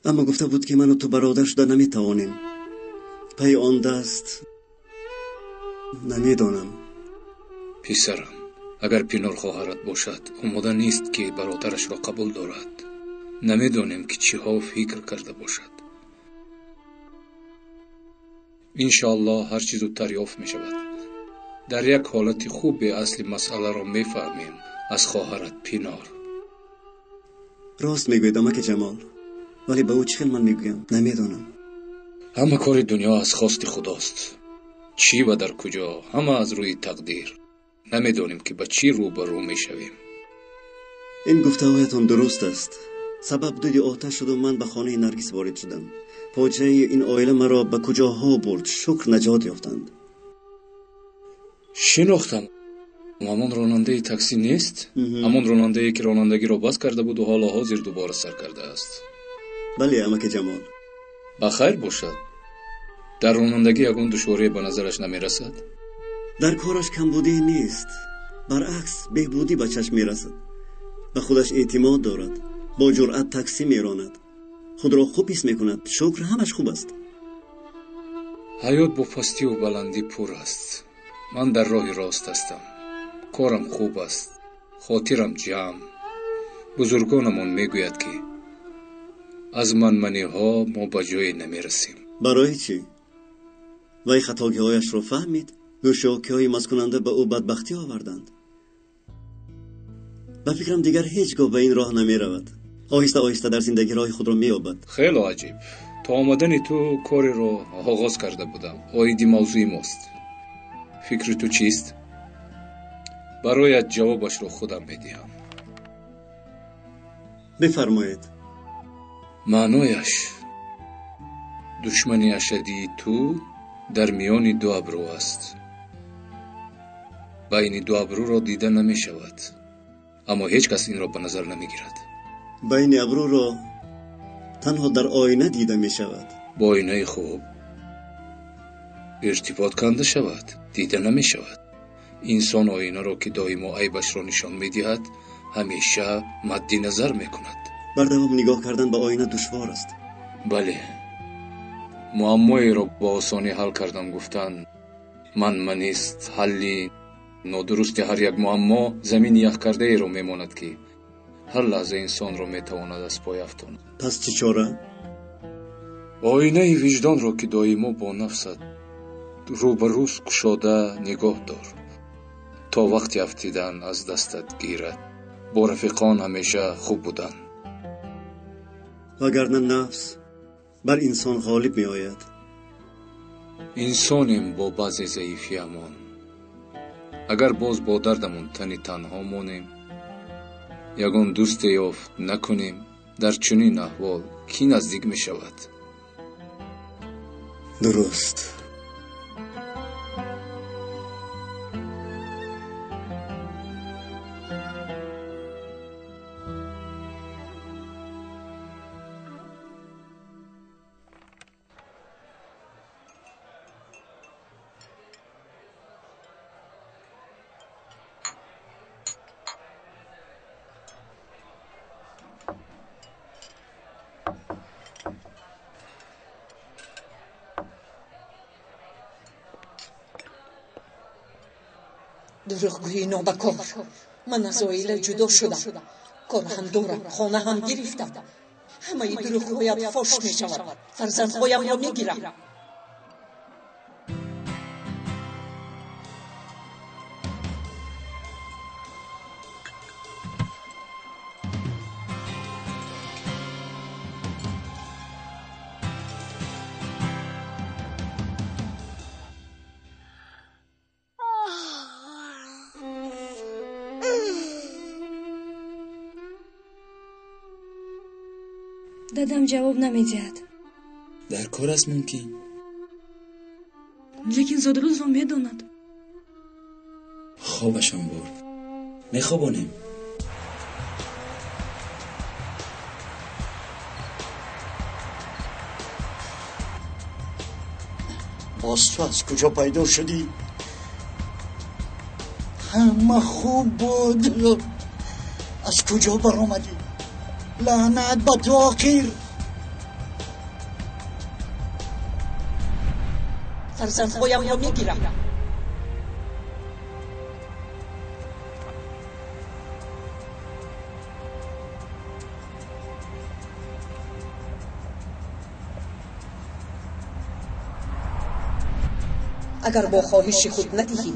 аммо гуфта буд, ки ману ту бародар шуда наметавонем. Пайи он даст намедонам. Писарам, агар Пинор хоҳарат бошад, омода нест, ки бародарашро қабул дорад. Намедонем, ки чиҳо фикр карда бошад. Иншоаллоҳ, ҳар чӣ зудтар ёфт мешавад. Дар як ҳолати хубе асли масъаларо мефаҳмем аз хоҳарат Пинор. Рост мегӯед, амаки Ҷамол, вале ба ӯ чӣ хел ман мегӯям, намедонам. Ҳама кори дунё аз хости худост. Чӣ ва дар куҷо, ҳама аз рӯи тақдир. Намедонем, ки ба чӣ рӯбарӯ мешавем. Ин гуфтаҳоятон дуруст аст. Сабаб дуди оташ шуду ман ба хонаи Наргиз ворид шудам. Фоҷиаи ин оила маро ба куҷоҳо бурд. Шукр, наҷот ёфтанд. Шинохтам. Ҳамон ронандаи таксӣ нест? Ҳамон ронандае, ки ронандагиро бас карда буду ҳоло ҳозир дубора сар кардааст. Бале, амаки Ҷамол. Ба хайр бошад. Дар ронандагӣ ягон душворие ба назараш намерасад? Дар кораш камбудӣ нест, баръакс, беҳбудӣ ба чашм мерасад. Ба худаш эътимод дорад, бо ҷуръат таксӣ меронад, худро хуб ҳис мекунад. Шукр, ҳамаш хуб аст. Ҳаёт бо пастиву баландӣ пур аст. Ман дар роҳи рост ҳастам, корам хуб аст, хотирам ҷамъ. Бузургонамон мегӯяд, ки аз манманиҳо мо ба ҷое намерасем. Барои чӣ? Вай хатогиҳояшро фаҳмид. Нӯшокиҳои масткунанда ба ӯ бадбахтӣ оварданд. Ба фикрам, дигар ҳеҷ гоҳ ба ин роҳ намеравад. Оҳиста оҳиста дар зиндагӣ роҳи худро меёбад. Хело аҷиб. То омадани ту кореро оғоз карда будам. Оиди мавзӯи мост. Фикри ту чист? Бароят ҷавобашро худам медиҳам. Бифармоед. Маънояш, душмани ашаддии ту дар миёни ду абрӯ аст. Байни ду абрӯро дида намешавад, аммо ҳеҷ кас инро ба назар намегирад. Байни абрӯро танҳо дар оина дида мешавад. Бо оинаи хуб иртибот канда шавад, дида намешавад. Инсон оинаро, ки доимо айбашро нишон медиҳад, ҳамеша мадди назар мекунад. Бардавом нигоҳ кардан ба оина душвор аст. Бале, муаммоеро ба осонӣ ҳал кардам гуфтан манманист. Ҳалли нодурусти ҳар як муаммо замини яхкардаеро мемонад, ки ҳар лаҳза инсонро метавонад аз пой афтонад. Пас чӣ чора? Оинаи виҷдонро, ки доимо бо нафсат рӯбарӯз кушода нигоҳ дор, то вақти афтидан аз дастат гирад. Бо рафиқон ҳамеша хуб будан. Вагарна нафс бар инсон ғолиб меояд. Инсонем бо баъзе заифиамон. Агар боз бо дардамон тани танҳо монем, ягон дӯсте ёфт накунем, дар чунин аҳвол кӣ наздик мешавад? Дуруст. Дурӯғгӯи нобакор. Ман аз оила ҷудо шудам. Кор ҳам дорам, хона ҳам гирифтам. Ҳамаи дурӯғҳоят фош мешавад. Фарзандҳоямро мегирам. Дадам ҷавоб намедиҳад. Дар кор аст мумкин. Лекин зодрӯзро медонад. Хобашон бурд. Мехобонем. Боз ту аз куҷо пайдо шудӣ? Ҳама хуб буд. Аз куҷо баромадӣ? Лаънат ба ту охир. Фарзандҳоямро мегирам. Агар бо хоҳиши худ надиҳӣ,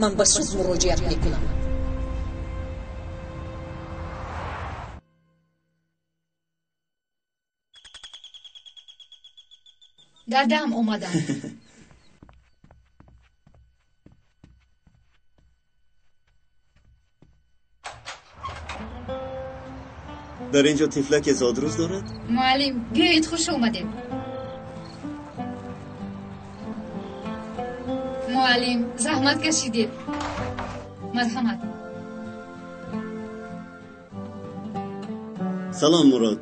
ман ба суд муроҷиат мекунам. Дадам омаданд. Дар ин ҷо тифлаке зодрӯз дорад? Муаллим, биёед, хуш омадед. Муаллим, заҳмат кашидед. Марҳамат. Салом, Мурод.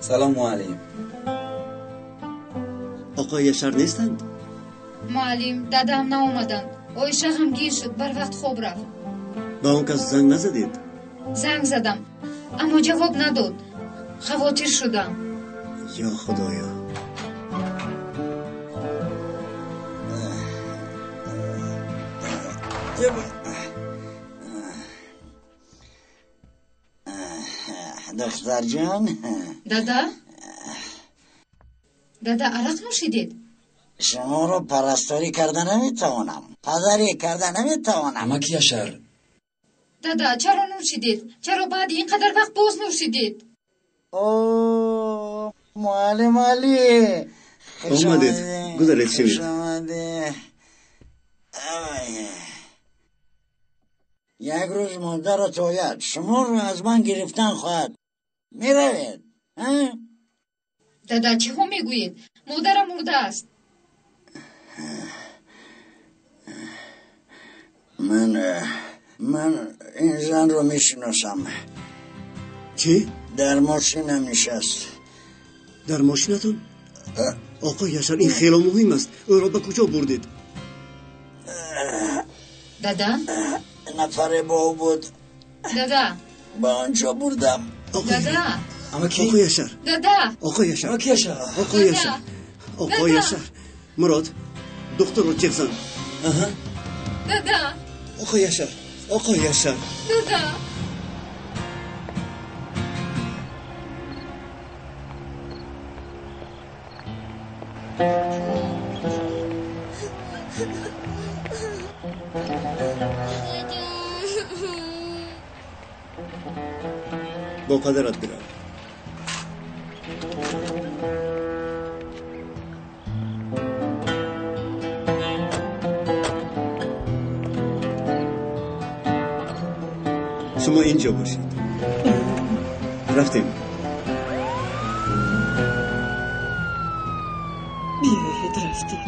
Салом, муаллим. Оқои Яшар нестанд? Муаллим, дадам наомаданд. Оиша ғамгин шуд, барвақт хоб рафт. Ба он кас занг назадед? Занг задам, аммо ҷавоб надод. Хавотир шудам. Ё Худоё! Духтарҷон. Дада? Дада, арақ нӯшидед? Шуморо парасторӣ карда наметавонам. Падарӣ карда наметавонам. Амаки Яшар. Дада, чаро нӯшидед? Чаро баъди ин қадар вақт боз нӯшидед? О, муаллим Алӣ. Омадед. Гузаред, шавед. Хуш омадед. Як рӯз модарат ояд, шуморо аз ман гирифтан хоҳад. Меравед? Дада, чиҳо мегӯед? Модарам мурдааст. Ман ин занро мешиносам. Чӣ? Дар мошинам нишаст. Дар мошинатон? Оқои Яшар, ин хело муҳим аст. Ӯро ба куҷо бурдед? Дада? Нафаре бо ӯ буд. Дада? Ба он ҷо бурдам. Дада? Оқои Яшар. Дада? Оқои Яшар. Амаки Яшар. Оқои Яшар. Оқои Яшар. Мурод, духтурро ҷеғ зан. Дада? Оқои Яшар. Оқои Яшар. Дада? Бо падарат бирав. Шумо ин ҷо бошед. Рафтем. Биёед, рафтем.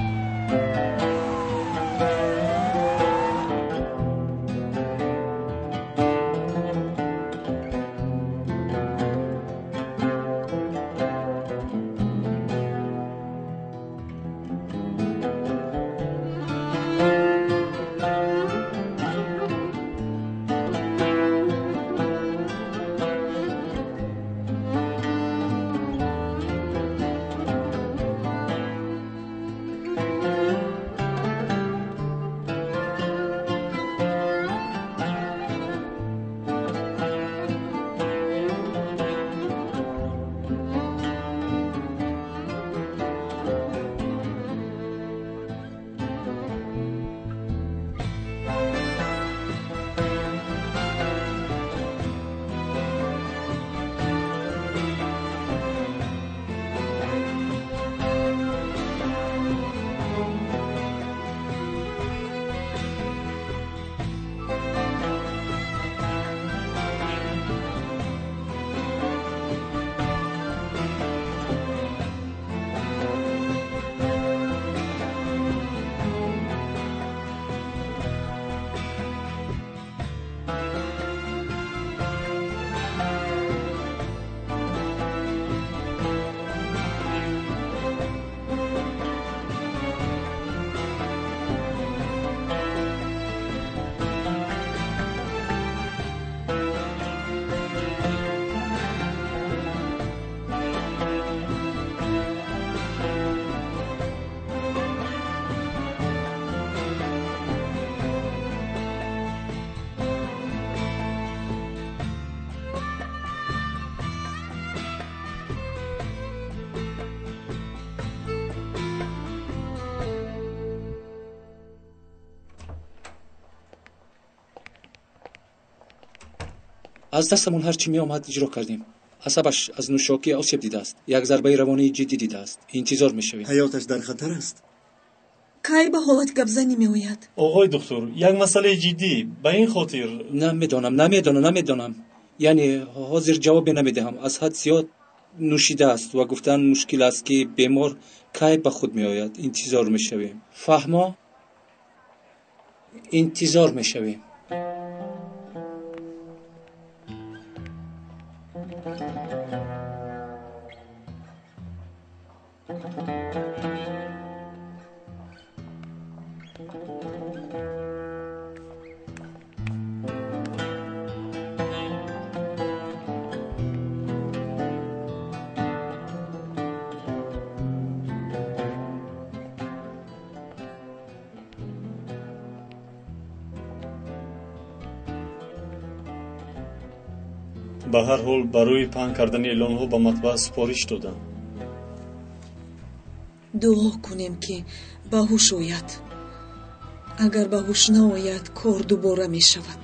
Аз дастамон ҳар чӣ меомад иҷро кардем. Асабаш аз нӯшокӣ осеб дидааст, як зарбаи равонии ҷиддӣ дидааст. Интизор мешавем. Ҳаёташ дар хатар аст. Кай ба ҳолати гапзанӣ меояд? Оғои духтур, як масъалаи ҷиддӣ. Ба ин хотир намедонам. Яъне ҳозир ҷавобе намедиҳам. Аз ҳад зиёд нӯшидааст ва гуфтан мушкил аст, ки бемор кай ба худ меояд. Интизор мешавем. Фаҳмо? Интизор мешавем. Ба ҳар ҳол барои паҳн кардани эълонҳо ба матбаа супориш додам. Дуо кунем, ки ба ҳуш ояд. Агар ба ҳуш наояд, кор дубора мешавад.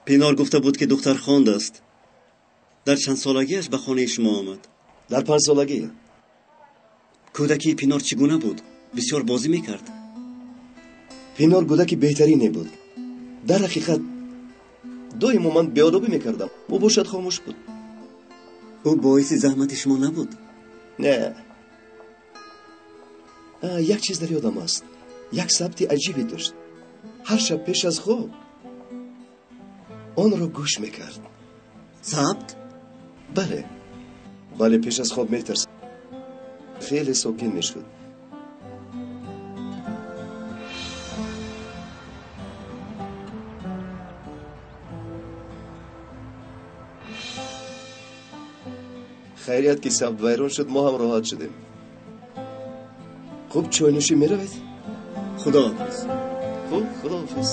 Пинор гуфта буд, ки духтар хондааст. Дар чанд солагиаш ба хонаи шумо омад? Дар 5 солагӣ. Кӯдакии Пинор чӣ гуна буд? Бисёр бозӣ мекард? Пинор кӯдаки беҳтарине буд. Дар ҳақиқат доимо ман беодобӣ мекардам. Ӯ бошад хомӯш буд. Ӯ боиси заҳмати шумо набуд? Не. Як чиз дар ёдам аст. Як сабти аҷибе дошт. Ҳар шаб пеш аз хоб онро гӯш мекард. Сабт? Бале. Вале пеш аз хоб метарсид. Хеле сокин мешуд. Хайрият, ки сабт вайрон шуд, мо ҳам роҳат шудем. Хуб, чойнӯшӣ меравед? Худоҳофиз. Хуб, худоҳофиз.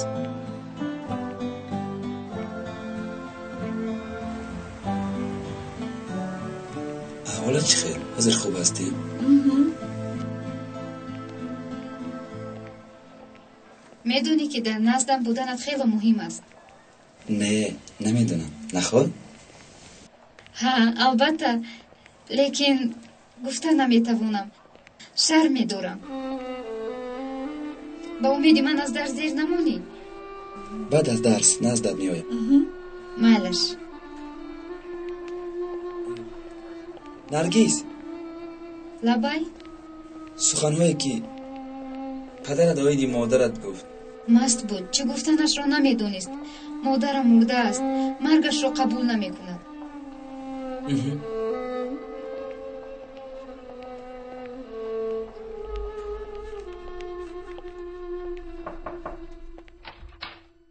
Аҳволат чӣ хел? Ҳозир хуб ҳастӣ? Медонӣ, ки дар наздам буданат хеле муҳим аст. Не, намедонам. Наход? Ҳа, албатта, лекин гуфта наметавонам. Шарм медорам. Ба умеди ман аз дарс дер намонӣ. Баъд аз дарс наздат меоям. Майлаш. Наргиз. Лабай. Суханҳое, ки падарат оиди модарат гуфт. Маст буд, чӣ гуфтанашро намедонист. Модарам мурдааст, маргашро қабул намекунад.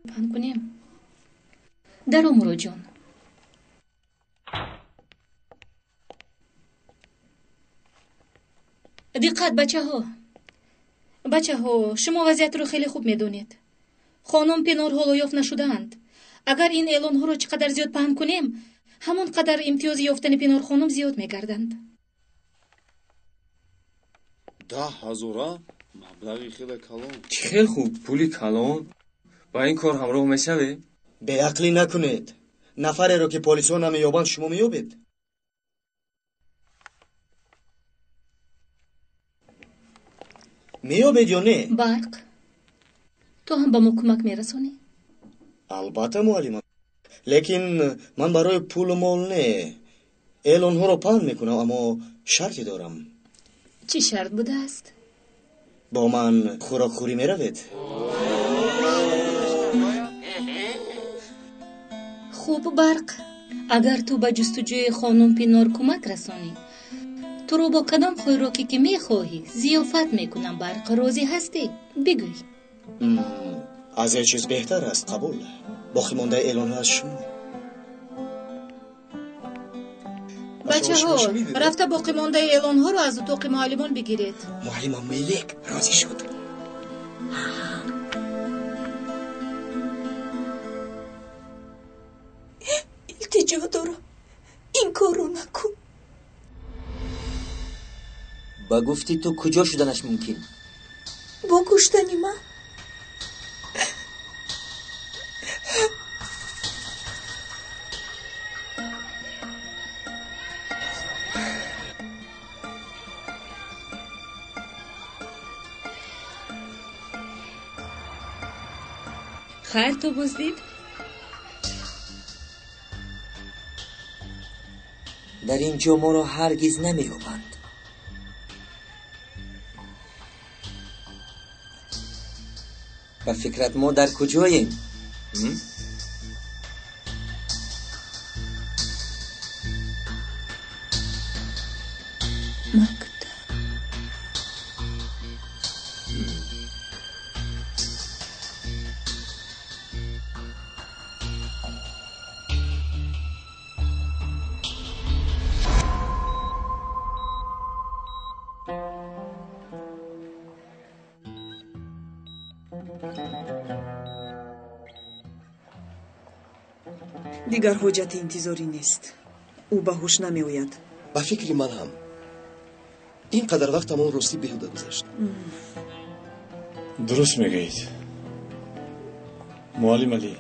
Паҳн кунем. Даро, Муроҷон. Диққат, бачаҳо! Бачаҳо, шумо вазъиятро хеле хуб медонед. Хонум Пинор ҳоло ёфт нашудаанд. Агар ин эълонҳоро чӣ қадар зиёд паҳн кунем, ҳамон қадар имтиёзи ёфтани Пинорхонум зиёд мегарданд. 10 ҳазора? Маблағи хеле калон. Чӣ хел хуб, пули калон. Ба ин кор ҳамроҳ мешавем? Беақлӣ накунед. Нафареро, ки полисҳо намеёбанд, шумо меёбед? Меёбед ё не? Барқ, ту ҳам ба мо кӯмак мерасонӣ? Албатта, муаллима. Лекин ман барои пулу мол не, эълонҳоро паҳн мекунам, аммо шарте дорам. Чӣ шарт будааст? Бо ман хӯрокхӯрӣ меравед? Хуб, Барқ, агар ту ба ҷустуҷӯи хонум Пинор кӯмак расонӣ, туро бо кадом хӯрокӣ ки мехоҳӣ зиёфат мекунам. Барқ, розӣ ҳастӣ? Бигӯй. Аз ҳеҷ чиз беҳтар аст, қабул. Боқӣ мондаи эълонҳо аз шумо. Бачаҳо, рафта боқӣ мондаи эълонҳоро аз утоқи муаллимон бигиред. Муаллима Мелек розӣ шуд. Илтиҷо дорам, ин корро накун. Ба гуфти ту куҷо шуданаш мумкин? Бо куштани ман. Хайр, ту боздид? Дар ин ҷо моро ҳаргиз намеёбанд. Ба фикрат мо дар куҷоем? Мактаб. Дигар ҳоҷати интизорӣ нест. Ӯ ба ҳуш намеояд. Ба фикри ман ҳам ин қадар вақтамон ростӣ беҳуда гузашт. Дуруст мегӯед, муаллим Алӣ,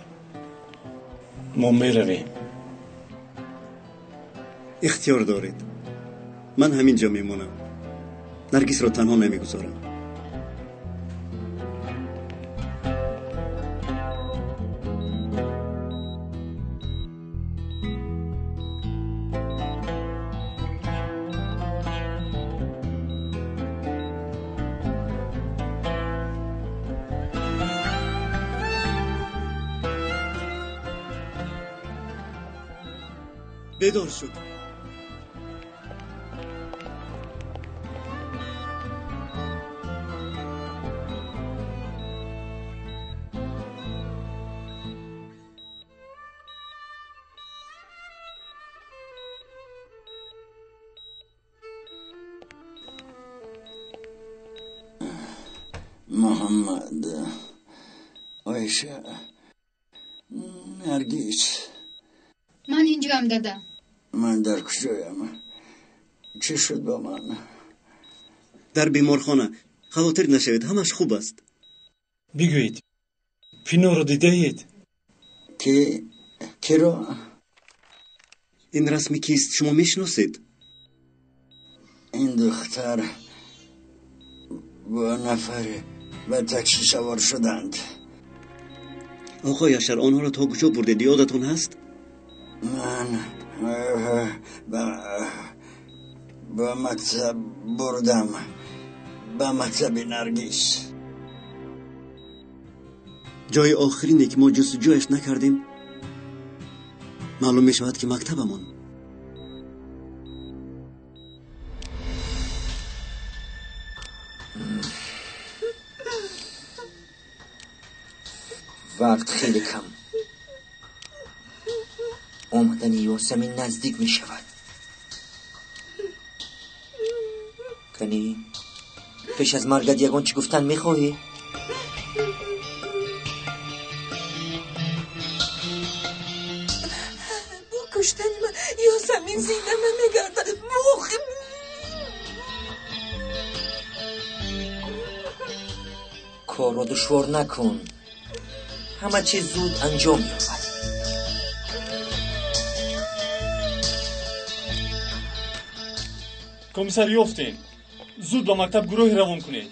мо меравем. Ихтиёр доред, ман ҳамин ҷо мемонам. Наргисро танҳо намегузорам. Бедор шуд. Муҳаммад, Оиша, Наргис. Ман инҷоам, дада. Ман дар куҷоям? Чӣ шуд бо ман? Дар беморхона. Хавотир нашавед, ҳамаш хуб аст. Бигӯед, Пиноро дидаед? Ки киро? Ин расми кист, шумо мешиносед? Ин духтар бо нафаре ба такси савор шуданд. Оқои Яшар, онҳоро то куҷо бурдед, ёдатон ҳаст? Ман ба мактаб бурдам, ба мактаби Наргис. Ҷои охирине ки мо ҷустуҷӯяш накардем, маълум мешавад ки мактабамон. Вақт хеле кам. Омадани Ёсамин наздик мешавад. Кани, пеш аз маргат ягон чӣ гуфтан мехоҳӣ? Бо куштани ман Ёсамин зинда намегардад. Корро душвор накун. Ҳама чиз зуд анҷом меёбад. Комиссар, ёфтем. Зуд ба мактаб гурӯҳе равон кунед.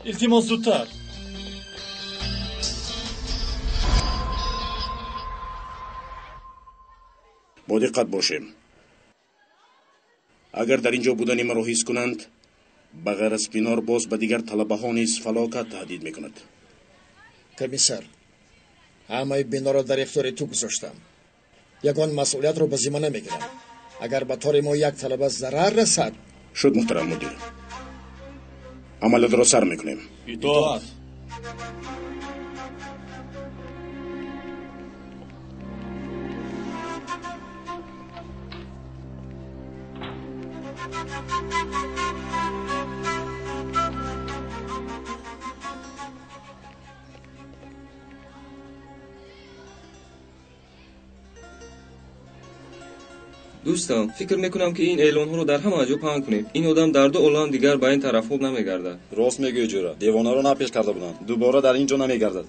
Илтимос, зудтар. Бо диққат бошем. Агар дар ин ҷо будани маро ҳис кунанд, ба ғайр аз Пинор боз ба дигар талабаҳо низ фалокат таҳдид мекунад. Комиссар, ҳамаи биноро дар ихтиёри ту гузоштам. Ягон масъулиятро ба зимма намегирам. Агар ба тори мо як талаба зарар расад. Шуд, муҳтарам мудир. Амалиётро сар мекунем. Итоат. Дӯстам, фикр мекунам, ки ин эълонҳоро дар ҳама ҷо паҳн кунем. Ин одам дар ду олам дигар ба ин тарафҳо намегардад. Рост мегӯӣ, ҷӯра. Девонаро напеш карда буданд. Дубора дар ин ҷо намегардад.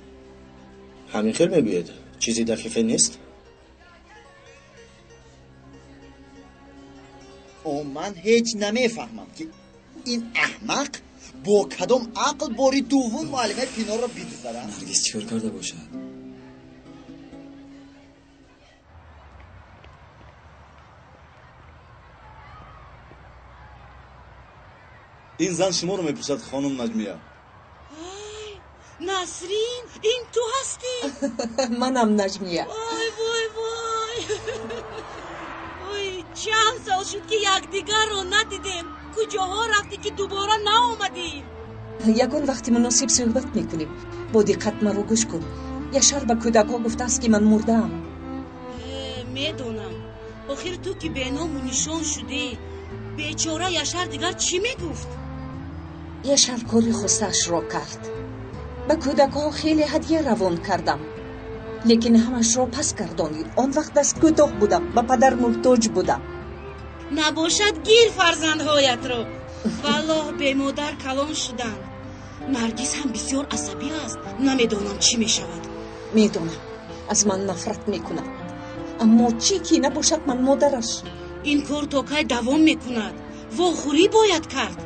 Ҳамин хел мегӯед? Чизи дақиқе нест? О, ман ҳеҷ намефаҳмам, ки ин аҳмақ бо кадом ақл бори дуввум муаллимаи Пинорро бидузад. Наргиз чӣ кор карда бошад? Ин зан шуморо мепурсад, хонум Наҷмия. Насрин, ин ту ҳастӣ? Манам Наҷмия. Вой, вой, вой. Ой, чанд сол шуд, ки якдигарро надидем. Куҷоҳо рафтӣ, ки дубора наомадӣ? Ягон вақти муносиб суҳбат мекунем. Бо диққат маро гӯш кун. Яшар ба кӯдакҳо гуфтааст, ки ман мурдаам. Медонам. Охир ту ки беному нишон шудӣ, бечора Яшар дигар чӣ мегуфт? Яшар кори хостаашро кард. Ба кӯдакҳо хеле ҳадя равон кардам, лекин ҳамашро пас гардонид. Он вақт дасткӯтоҳ будам, ба падар муҳтоҷ будам. Набошад, гир фарзандҳоятро. Валлоҳ, бемодар калон шуданд. Наргиз ҳам бисёр асабӣ аст. Намедонам, чӣ мешавад. Медонам, аз ман нафрат мекунад, аммо чӣ ки набошад, ман модараш. Ин кор то кай давом мекунад? Вохӯрӣ бояд кард.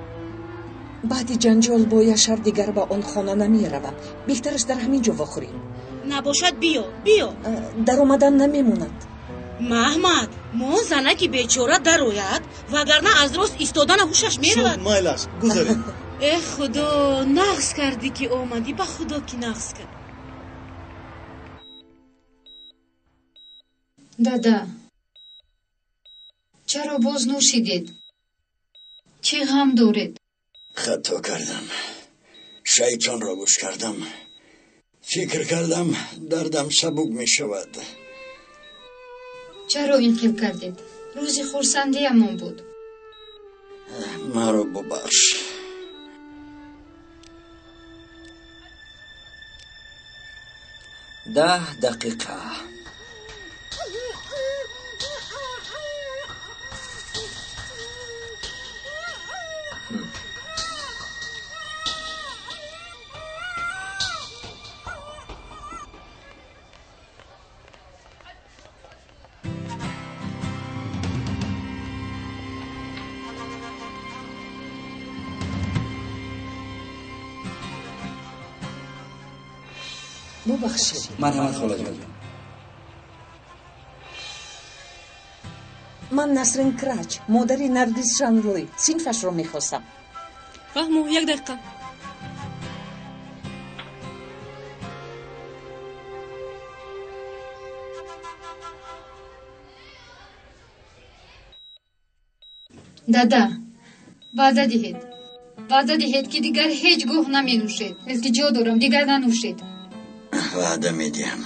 Баъди ҷанҷол бо Яшар дигар ба он хона намеравам. Беҳтараш дар ҳамин ҷо вохӯрем. Набошад, биё, биё. Даромадан намемонад. Маҳмад, мо занаки бечора дарояд, вагарна аз рост истодана ҳушаш меравад. Шуд, майлаш, гузаред. Э худо, нағз кардӣ, ки омадӣ. Ба худо, ки нағз кард. Дада, чаро боз нӯшидед? Чӣ ғам доред? Хато кардам, шайтонро гӯш кардам. Фикр кардам, дардам сабук мешавад. Чаро ин хел кардед? Рӯзи хурсандиамон буд. Маро бубахш. 10 дақиқа. Бубахшед. Марҳамат, холаҷон. Ман Насрин Крач, модари Наргиз Шанлӣ, синфашро мехостам. Фаҳмо, як дақиқа. Дада, ваъда диҳед, ваъда диҳед, ки дигар ҳеҷ гоҳ наменӯшед. Илтиҷо дорам, дигар нанӯшед. Ваъда медиҳам.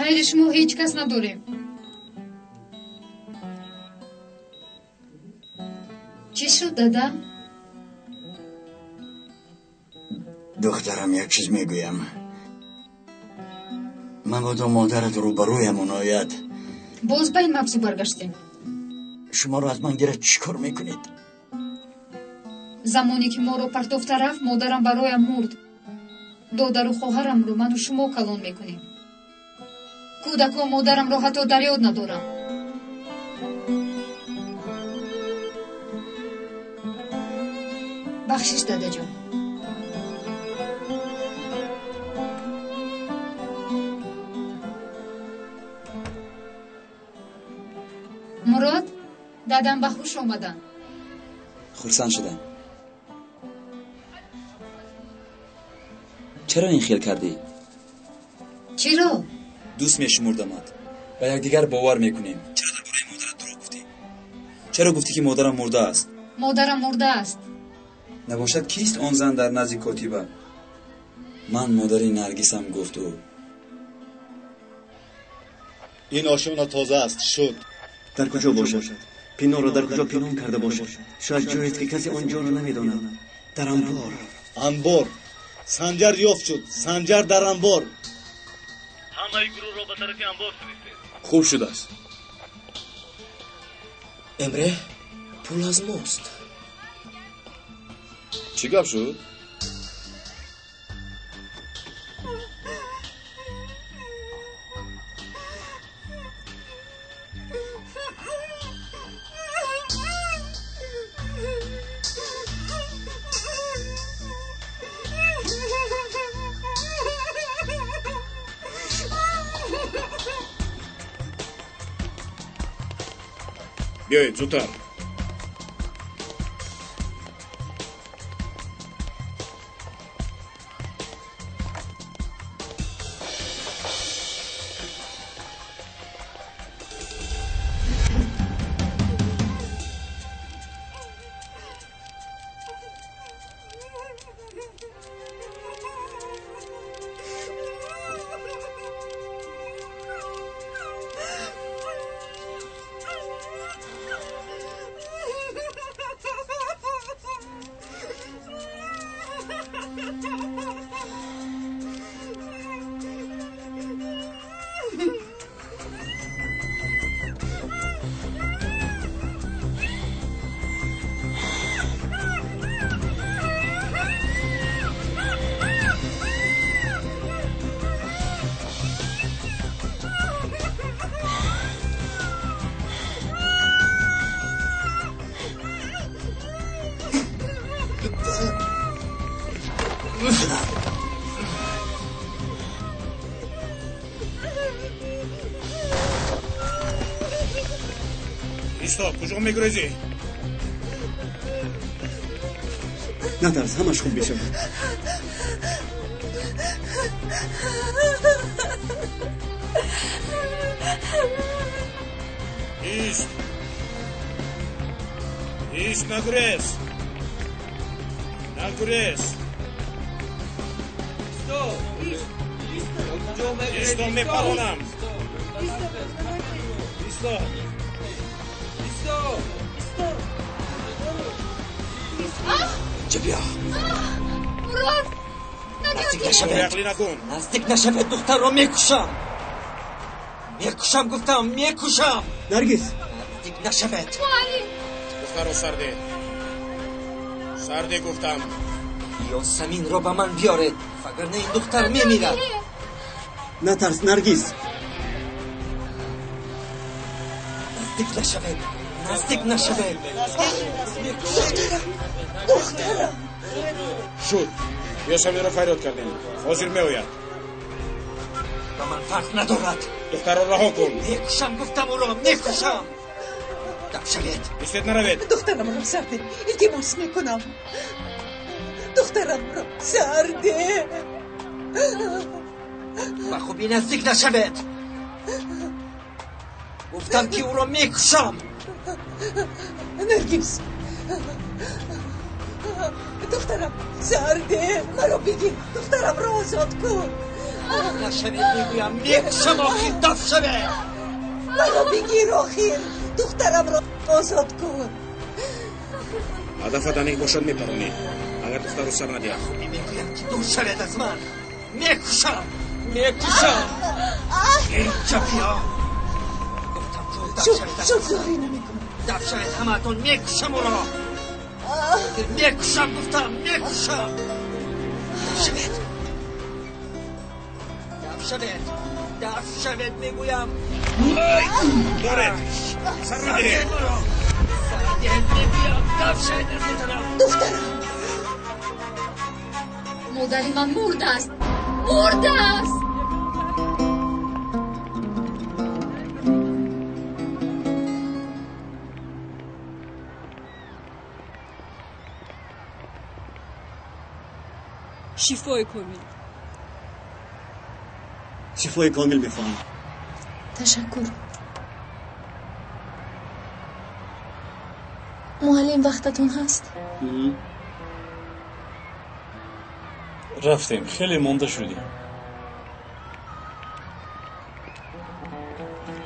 Ғайри шумо ҳеҷ кас надорем. Чӣ шуд, дада? Духтарам, як чиз мегӯям. Мабодо модарат рӯбарӯямон ояд. Боз ба ин мавзӯъ баргаштем. Шуморо аз ман гирад, чӣ кор мекунед? Замоне ки моро партофта рафт, модарам бароям мурд. Додару хоҳарамро ману шумо калон мекунем. Кӯдакон модарамро ҳатто дар ёд надорам. Бахшиш, дадаҷон. Баъдан ба ҳуш омаданд. Хурсанд шудам. Чаро ин хел кардӣ? Чиро? Дӯст мешумурдамат. Ба якдигар бовар мекунем. Чаро дар бораи модарат дурӯғ гуфтӣ? Чаро гуфтӣ, ки модарам мурдааст? Модарам мурдааст. Набошад, кист он зан дар назди котиба? Ман модари Наргисам, гуфт ӯ. Ин ошёна тоза аст, шуд. Дар куҷо бошад? Пинорро дар куҷо пинҳон карда бошад? Шояд ҷоест, ки касе он ҷоро намедонад. Дар анбор. Анбор. Санҷар ёфт шуд. Санҷар дар анбор. Ҳамаи гурӯҳро ба тарафи анбор фиристед. Хуб шудааст. Эмре, пул аз мост. Чӣ гап шуд? Биёед зудтар. Исто, куҷо мегурезӣ? Натарс, ҳамаш хуб мешавад. Ист, ист, нагурез, нагурез. Исто, мепаронам. Исто. Инҷа биё. Мурод, наздик нашавед. Ақлӣ накун. Наздик нашавед, духтарро мекушам. Мекушам, гуфтам, мекушам. Наргиз. Наздик нашавед. Муаллим. Духтарро сарде. Сарде, гуфтам. Ёсаминро ба ман биёред, вагарна ин духтар мемирад. Натарс, Наргиз. Наздик нашавед. Наздик нашавед. Духтарам, духтарам. Шуд. Ёсаминро фарёд кардем. Ҳозир меояд. Ба ман фарқ надорад. Духтарро раҳо кун. Мекушам, гуфтам, ӯро мекушам. Дам шавед. Истед, наравед. Духтарамро сарде, илтимос мекунам. Духтарамро сарде. Ба хубӣ наздик нашавед. Гуфтам, ки ӯро мекушам. Наргиз, духтарам, сарде, маро бигир, духтарамро озод кун. Нашавед, мегӯям, мекушам, охир, даф шавед. Маро бигир, охир, духтарамро озод кун. Ҳадафат аниқ бошад, мепаронӣ. Агар духтарро сар надиҳам. Хубӣ мегӯям, ки дур шавед аз ман. Мекушам, мекушам. Инҷа биё. Гуфтам, ку, даф шавед. Шуд, зорӣ намекунам. Даф шавед ҳамаатон, мекушам ӯро. Мекушам, гуфтам, мекушам. Даф шавед. Даф шавед. Даф шавед, мегӯям. Доред. Сар надиҳед. Сар надиҳед, мегӯям. Даф шавед аз ин тараф. Духтарам. Модари ман мурдааст. Мурдааст. Шифои комил. Шифои комил мехоҳам. Ташаккур. Муаллим, вақтатон ҳаст? Рафтем, хеле монда шудем.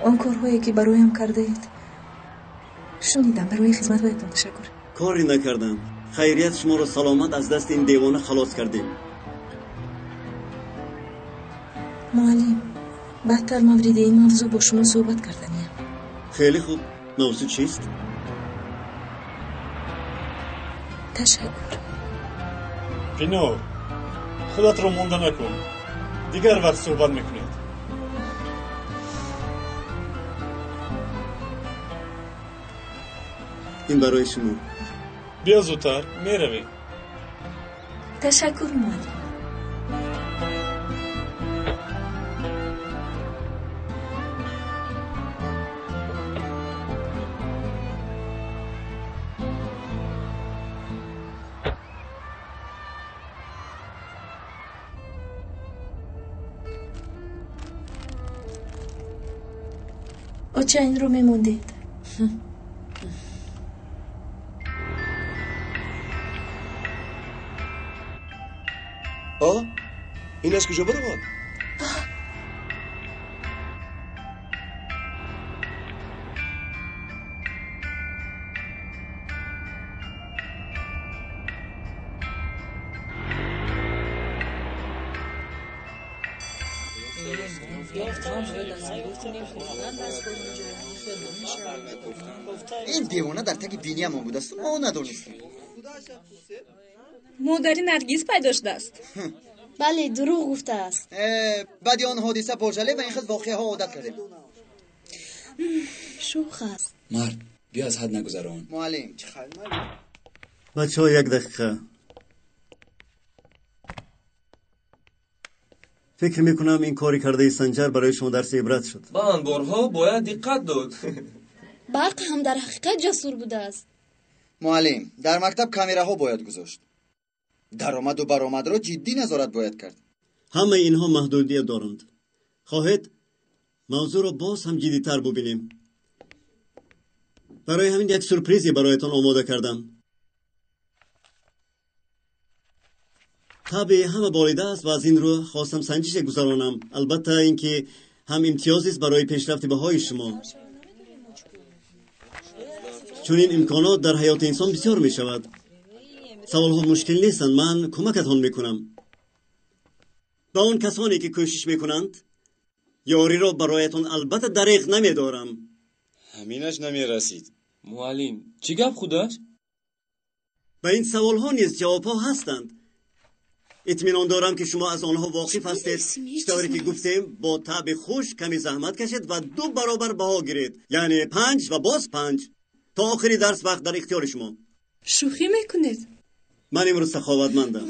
Он корҳое ки бароям кардаед, шунидам. Барои хизматҳоятон ташаккур. Коре накардам. Хайрият, шуморо саломат аз дасти ин девона халос кардем. Муаллим, баъдтар мавриди ин мавзӯъ бо шумо суҳбат карданиям. Хеле хуб. Мавзӯъ чист? Ташаккур. Пинор, худатро монда накун. Дигар вақт суҳбат мекунед. Ин барои шумо. Биё зудтар, меравем. Ташаккур, муаллим. Оча, инро мемондед. Ин аз куҷо баромад? Ин девона дар таги биниямон будасту мо надонистем. Модари Наргиз пайдо шудааст. Бале, дурӯғ гуфтааст. Баъди он ҳодиса бо жале ба ин хел воқеаҳо одат кардем. Шӯх аст. Мард, биё аз ҳад нагузарон. Муаллим, чӣ хел? Бачаҳо, як дақиқа. Фикр мекунам ин кори кардаи Санҷар барои шумо дарси ибрат шуд. Ба анборҳо бояд диққат дод. Барқ ҳам дар ҳақиқат ҷасур будааст. Муаллим, дар мактаб камераҳо бояд гузошт. Даромаду баромадро ҷиддӣ назорат бояд кард. Ҳамаи инҳо маҳдудият доранд. Хоҳед мавзӯъро боз ҳам ҷиддитар бубинем. Барои ҳамин як сюрпризе бароятон омода кардам. Табъи ҳама болида аст ва аз ин рӯ хостам санҷише гузаронам. Албатта, ин ки ҳам имтиёзест барои пешрафти баҳои шумо. Чунин имконот дар ҳаёти инсон бисёр мешавад. Саволҳо мушкил нестанд, ман кӯмакатон мекунам. Ба он касоне ки кӯшиш мекунанд, ёриро бароятон албатта дареғ намедорам. Ҳаминаш намерасид. Муаллим, чӣ гап худаш? Ба ин саволҳо низ ҷавобҳо ҳастанд. Итминон дорам ки шумо аз онҳо воқиф ҳастед. Чӣ тавре ки гуфтем, бо таъби хуш каме заҳмат кашед ва 2 баробар баҳо гиред, яъне 5 ва боз 5. То охири дарс вақт дар ихтиёри шумо. Шӯхӣ мекунед? Ман имрӯз саховатмандам.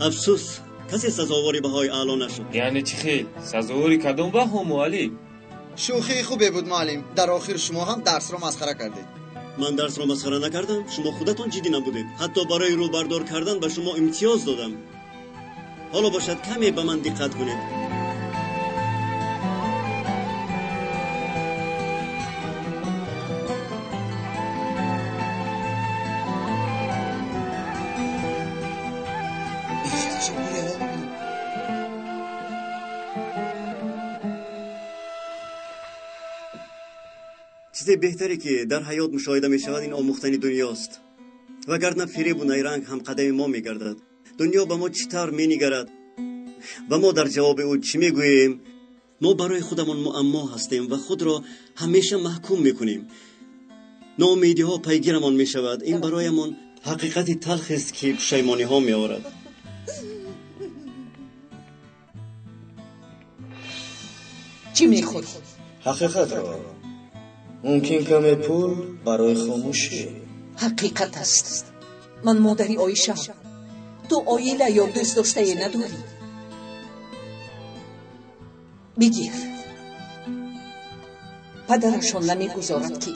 Афсӯс, касе сазовори баҳои аъло нашуд. Яъне чӣ хел? Сазовори кадом баҳо, муаллим? Шӯхии хубе буд, муаллим. Дар охир шумо ҳам дарсро масхара кардед. Ман дарсро масхара накардам. Шумо худатон ҷиддӣ набудед. Ҳатто барои рӯбардор кардан ба шумо имтиёз додам. Ҳоло бошад каме ба ман диққат кунед. Чизе беҳтаре ки дар ҳаёт мушоҳида мешавад, ин омӯхтани дунёст. Вагарна фиребу найранг ҳамқадами мо мегардад. Дунё ба мо чӣ тавр менигарад ва мо дар ҷавоби ӯ чӣ мегӯем? Мо барои худамон муаммо ҳастем ва худро ҳамеша маҳкум мекунем. Ноумедиҳо пайгирамон мешавад. Ин бароямон ҳақиқати талхест, ки пушаймониҳо меорад. Чӣ мехоҳӣ? Ҳақиқатро. Мумкин каме пул барои хомӯшӣ. Ҳақиқат аст. Ман модари Оишаам. Ту оила ё дӯстдоштае надорӣ. Бигир. Падарашон намегузорад, ки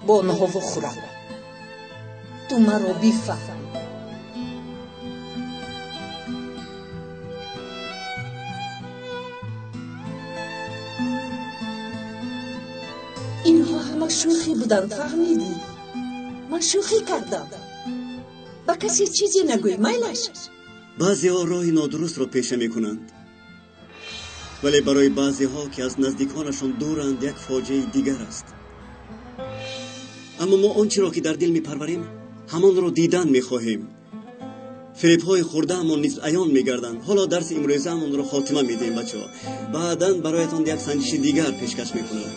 бо онҳо вохӯрам. Ту маро бифаҳм. Инҳо ҳама шӯхӣ буданд, фаҳмидӣ? Ман шӯхӣ кардам. Ба касе чизе нагӯй, майлаш? Баъзеҳо роҳи нодурустро пеша мекунанд, вале барои баъзеҳо, ки аз наздиконашон дуранд, як фоҷиаи дигар аст. Аммо мо он чиро, ки дар дил мепарварем, ҳамонро дидан мехоҳем. Фиребҳои хурдаамон низ аён мегарданд. Ҳоло дарси имрӯзаамонро хотима медиҳем, бачаҳо. Баъдан бароятон як санҷиши дигар пешкаш мекунам.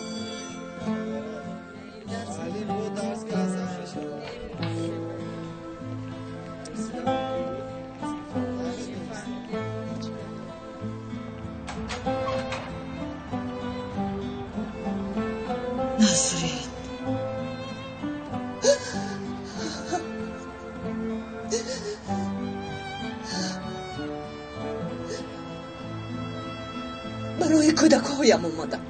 Насрин. Барои кӯдакҳоям омадам.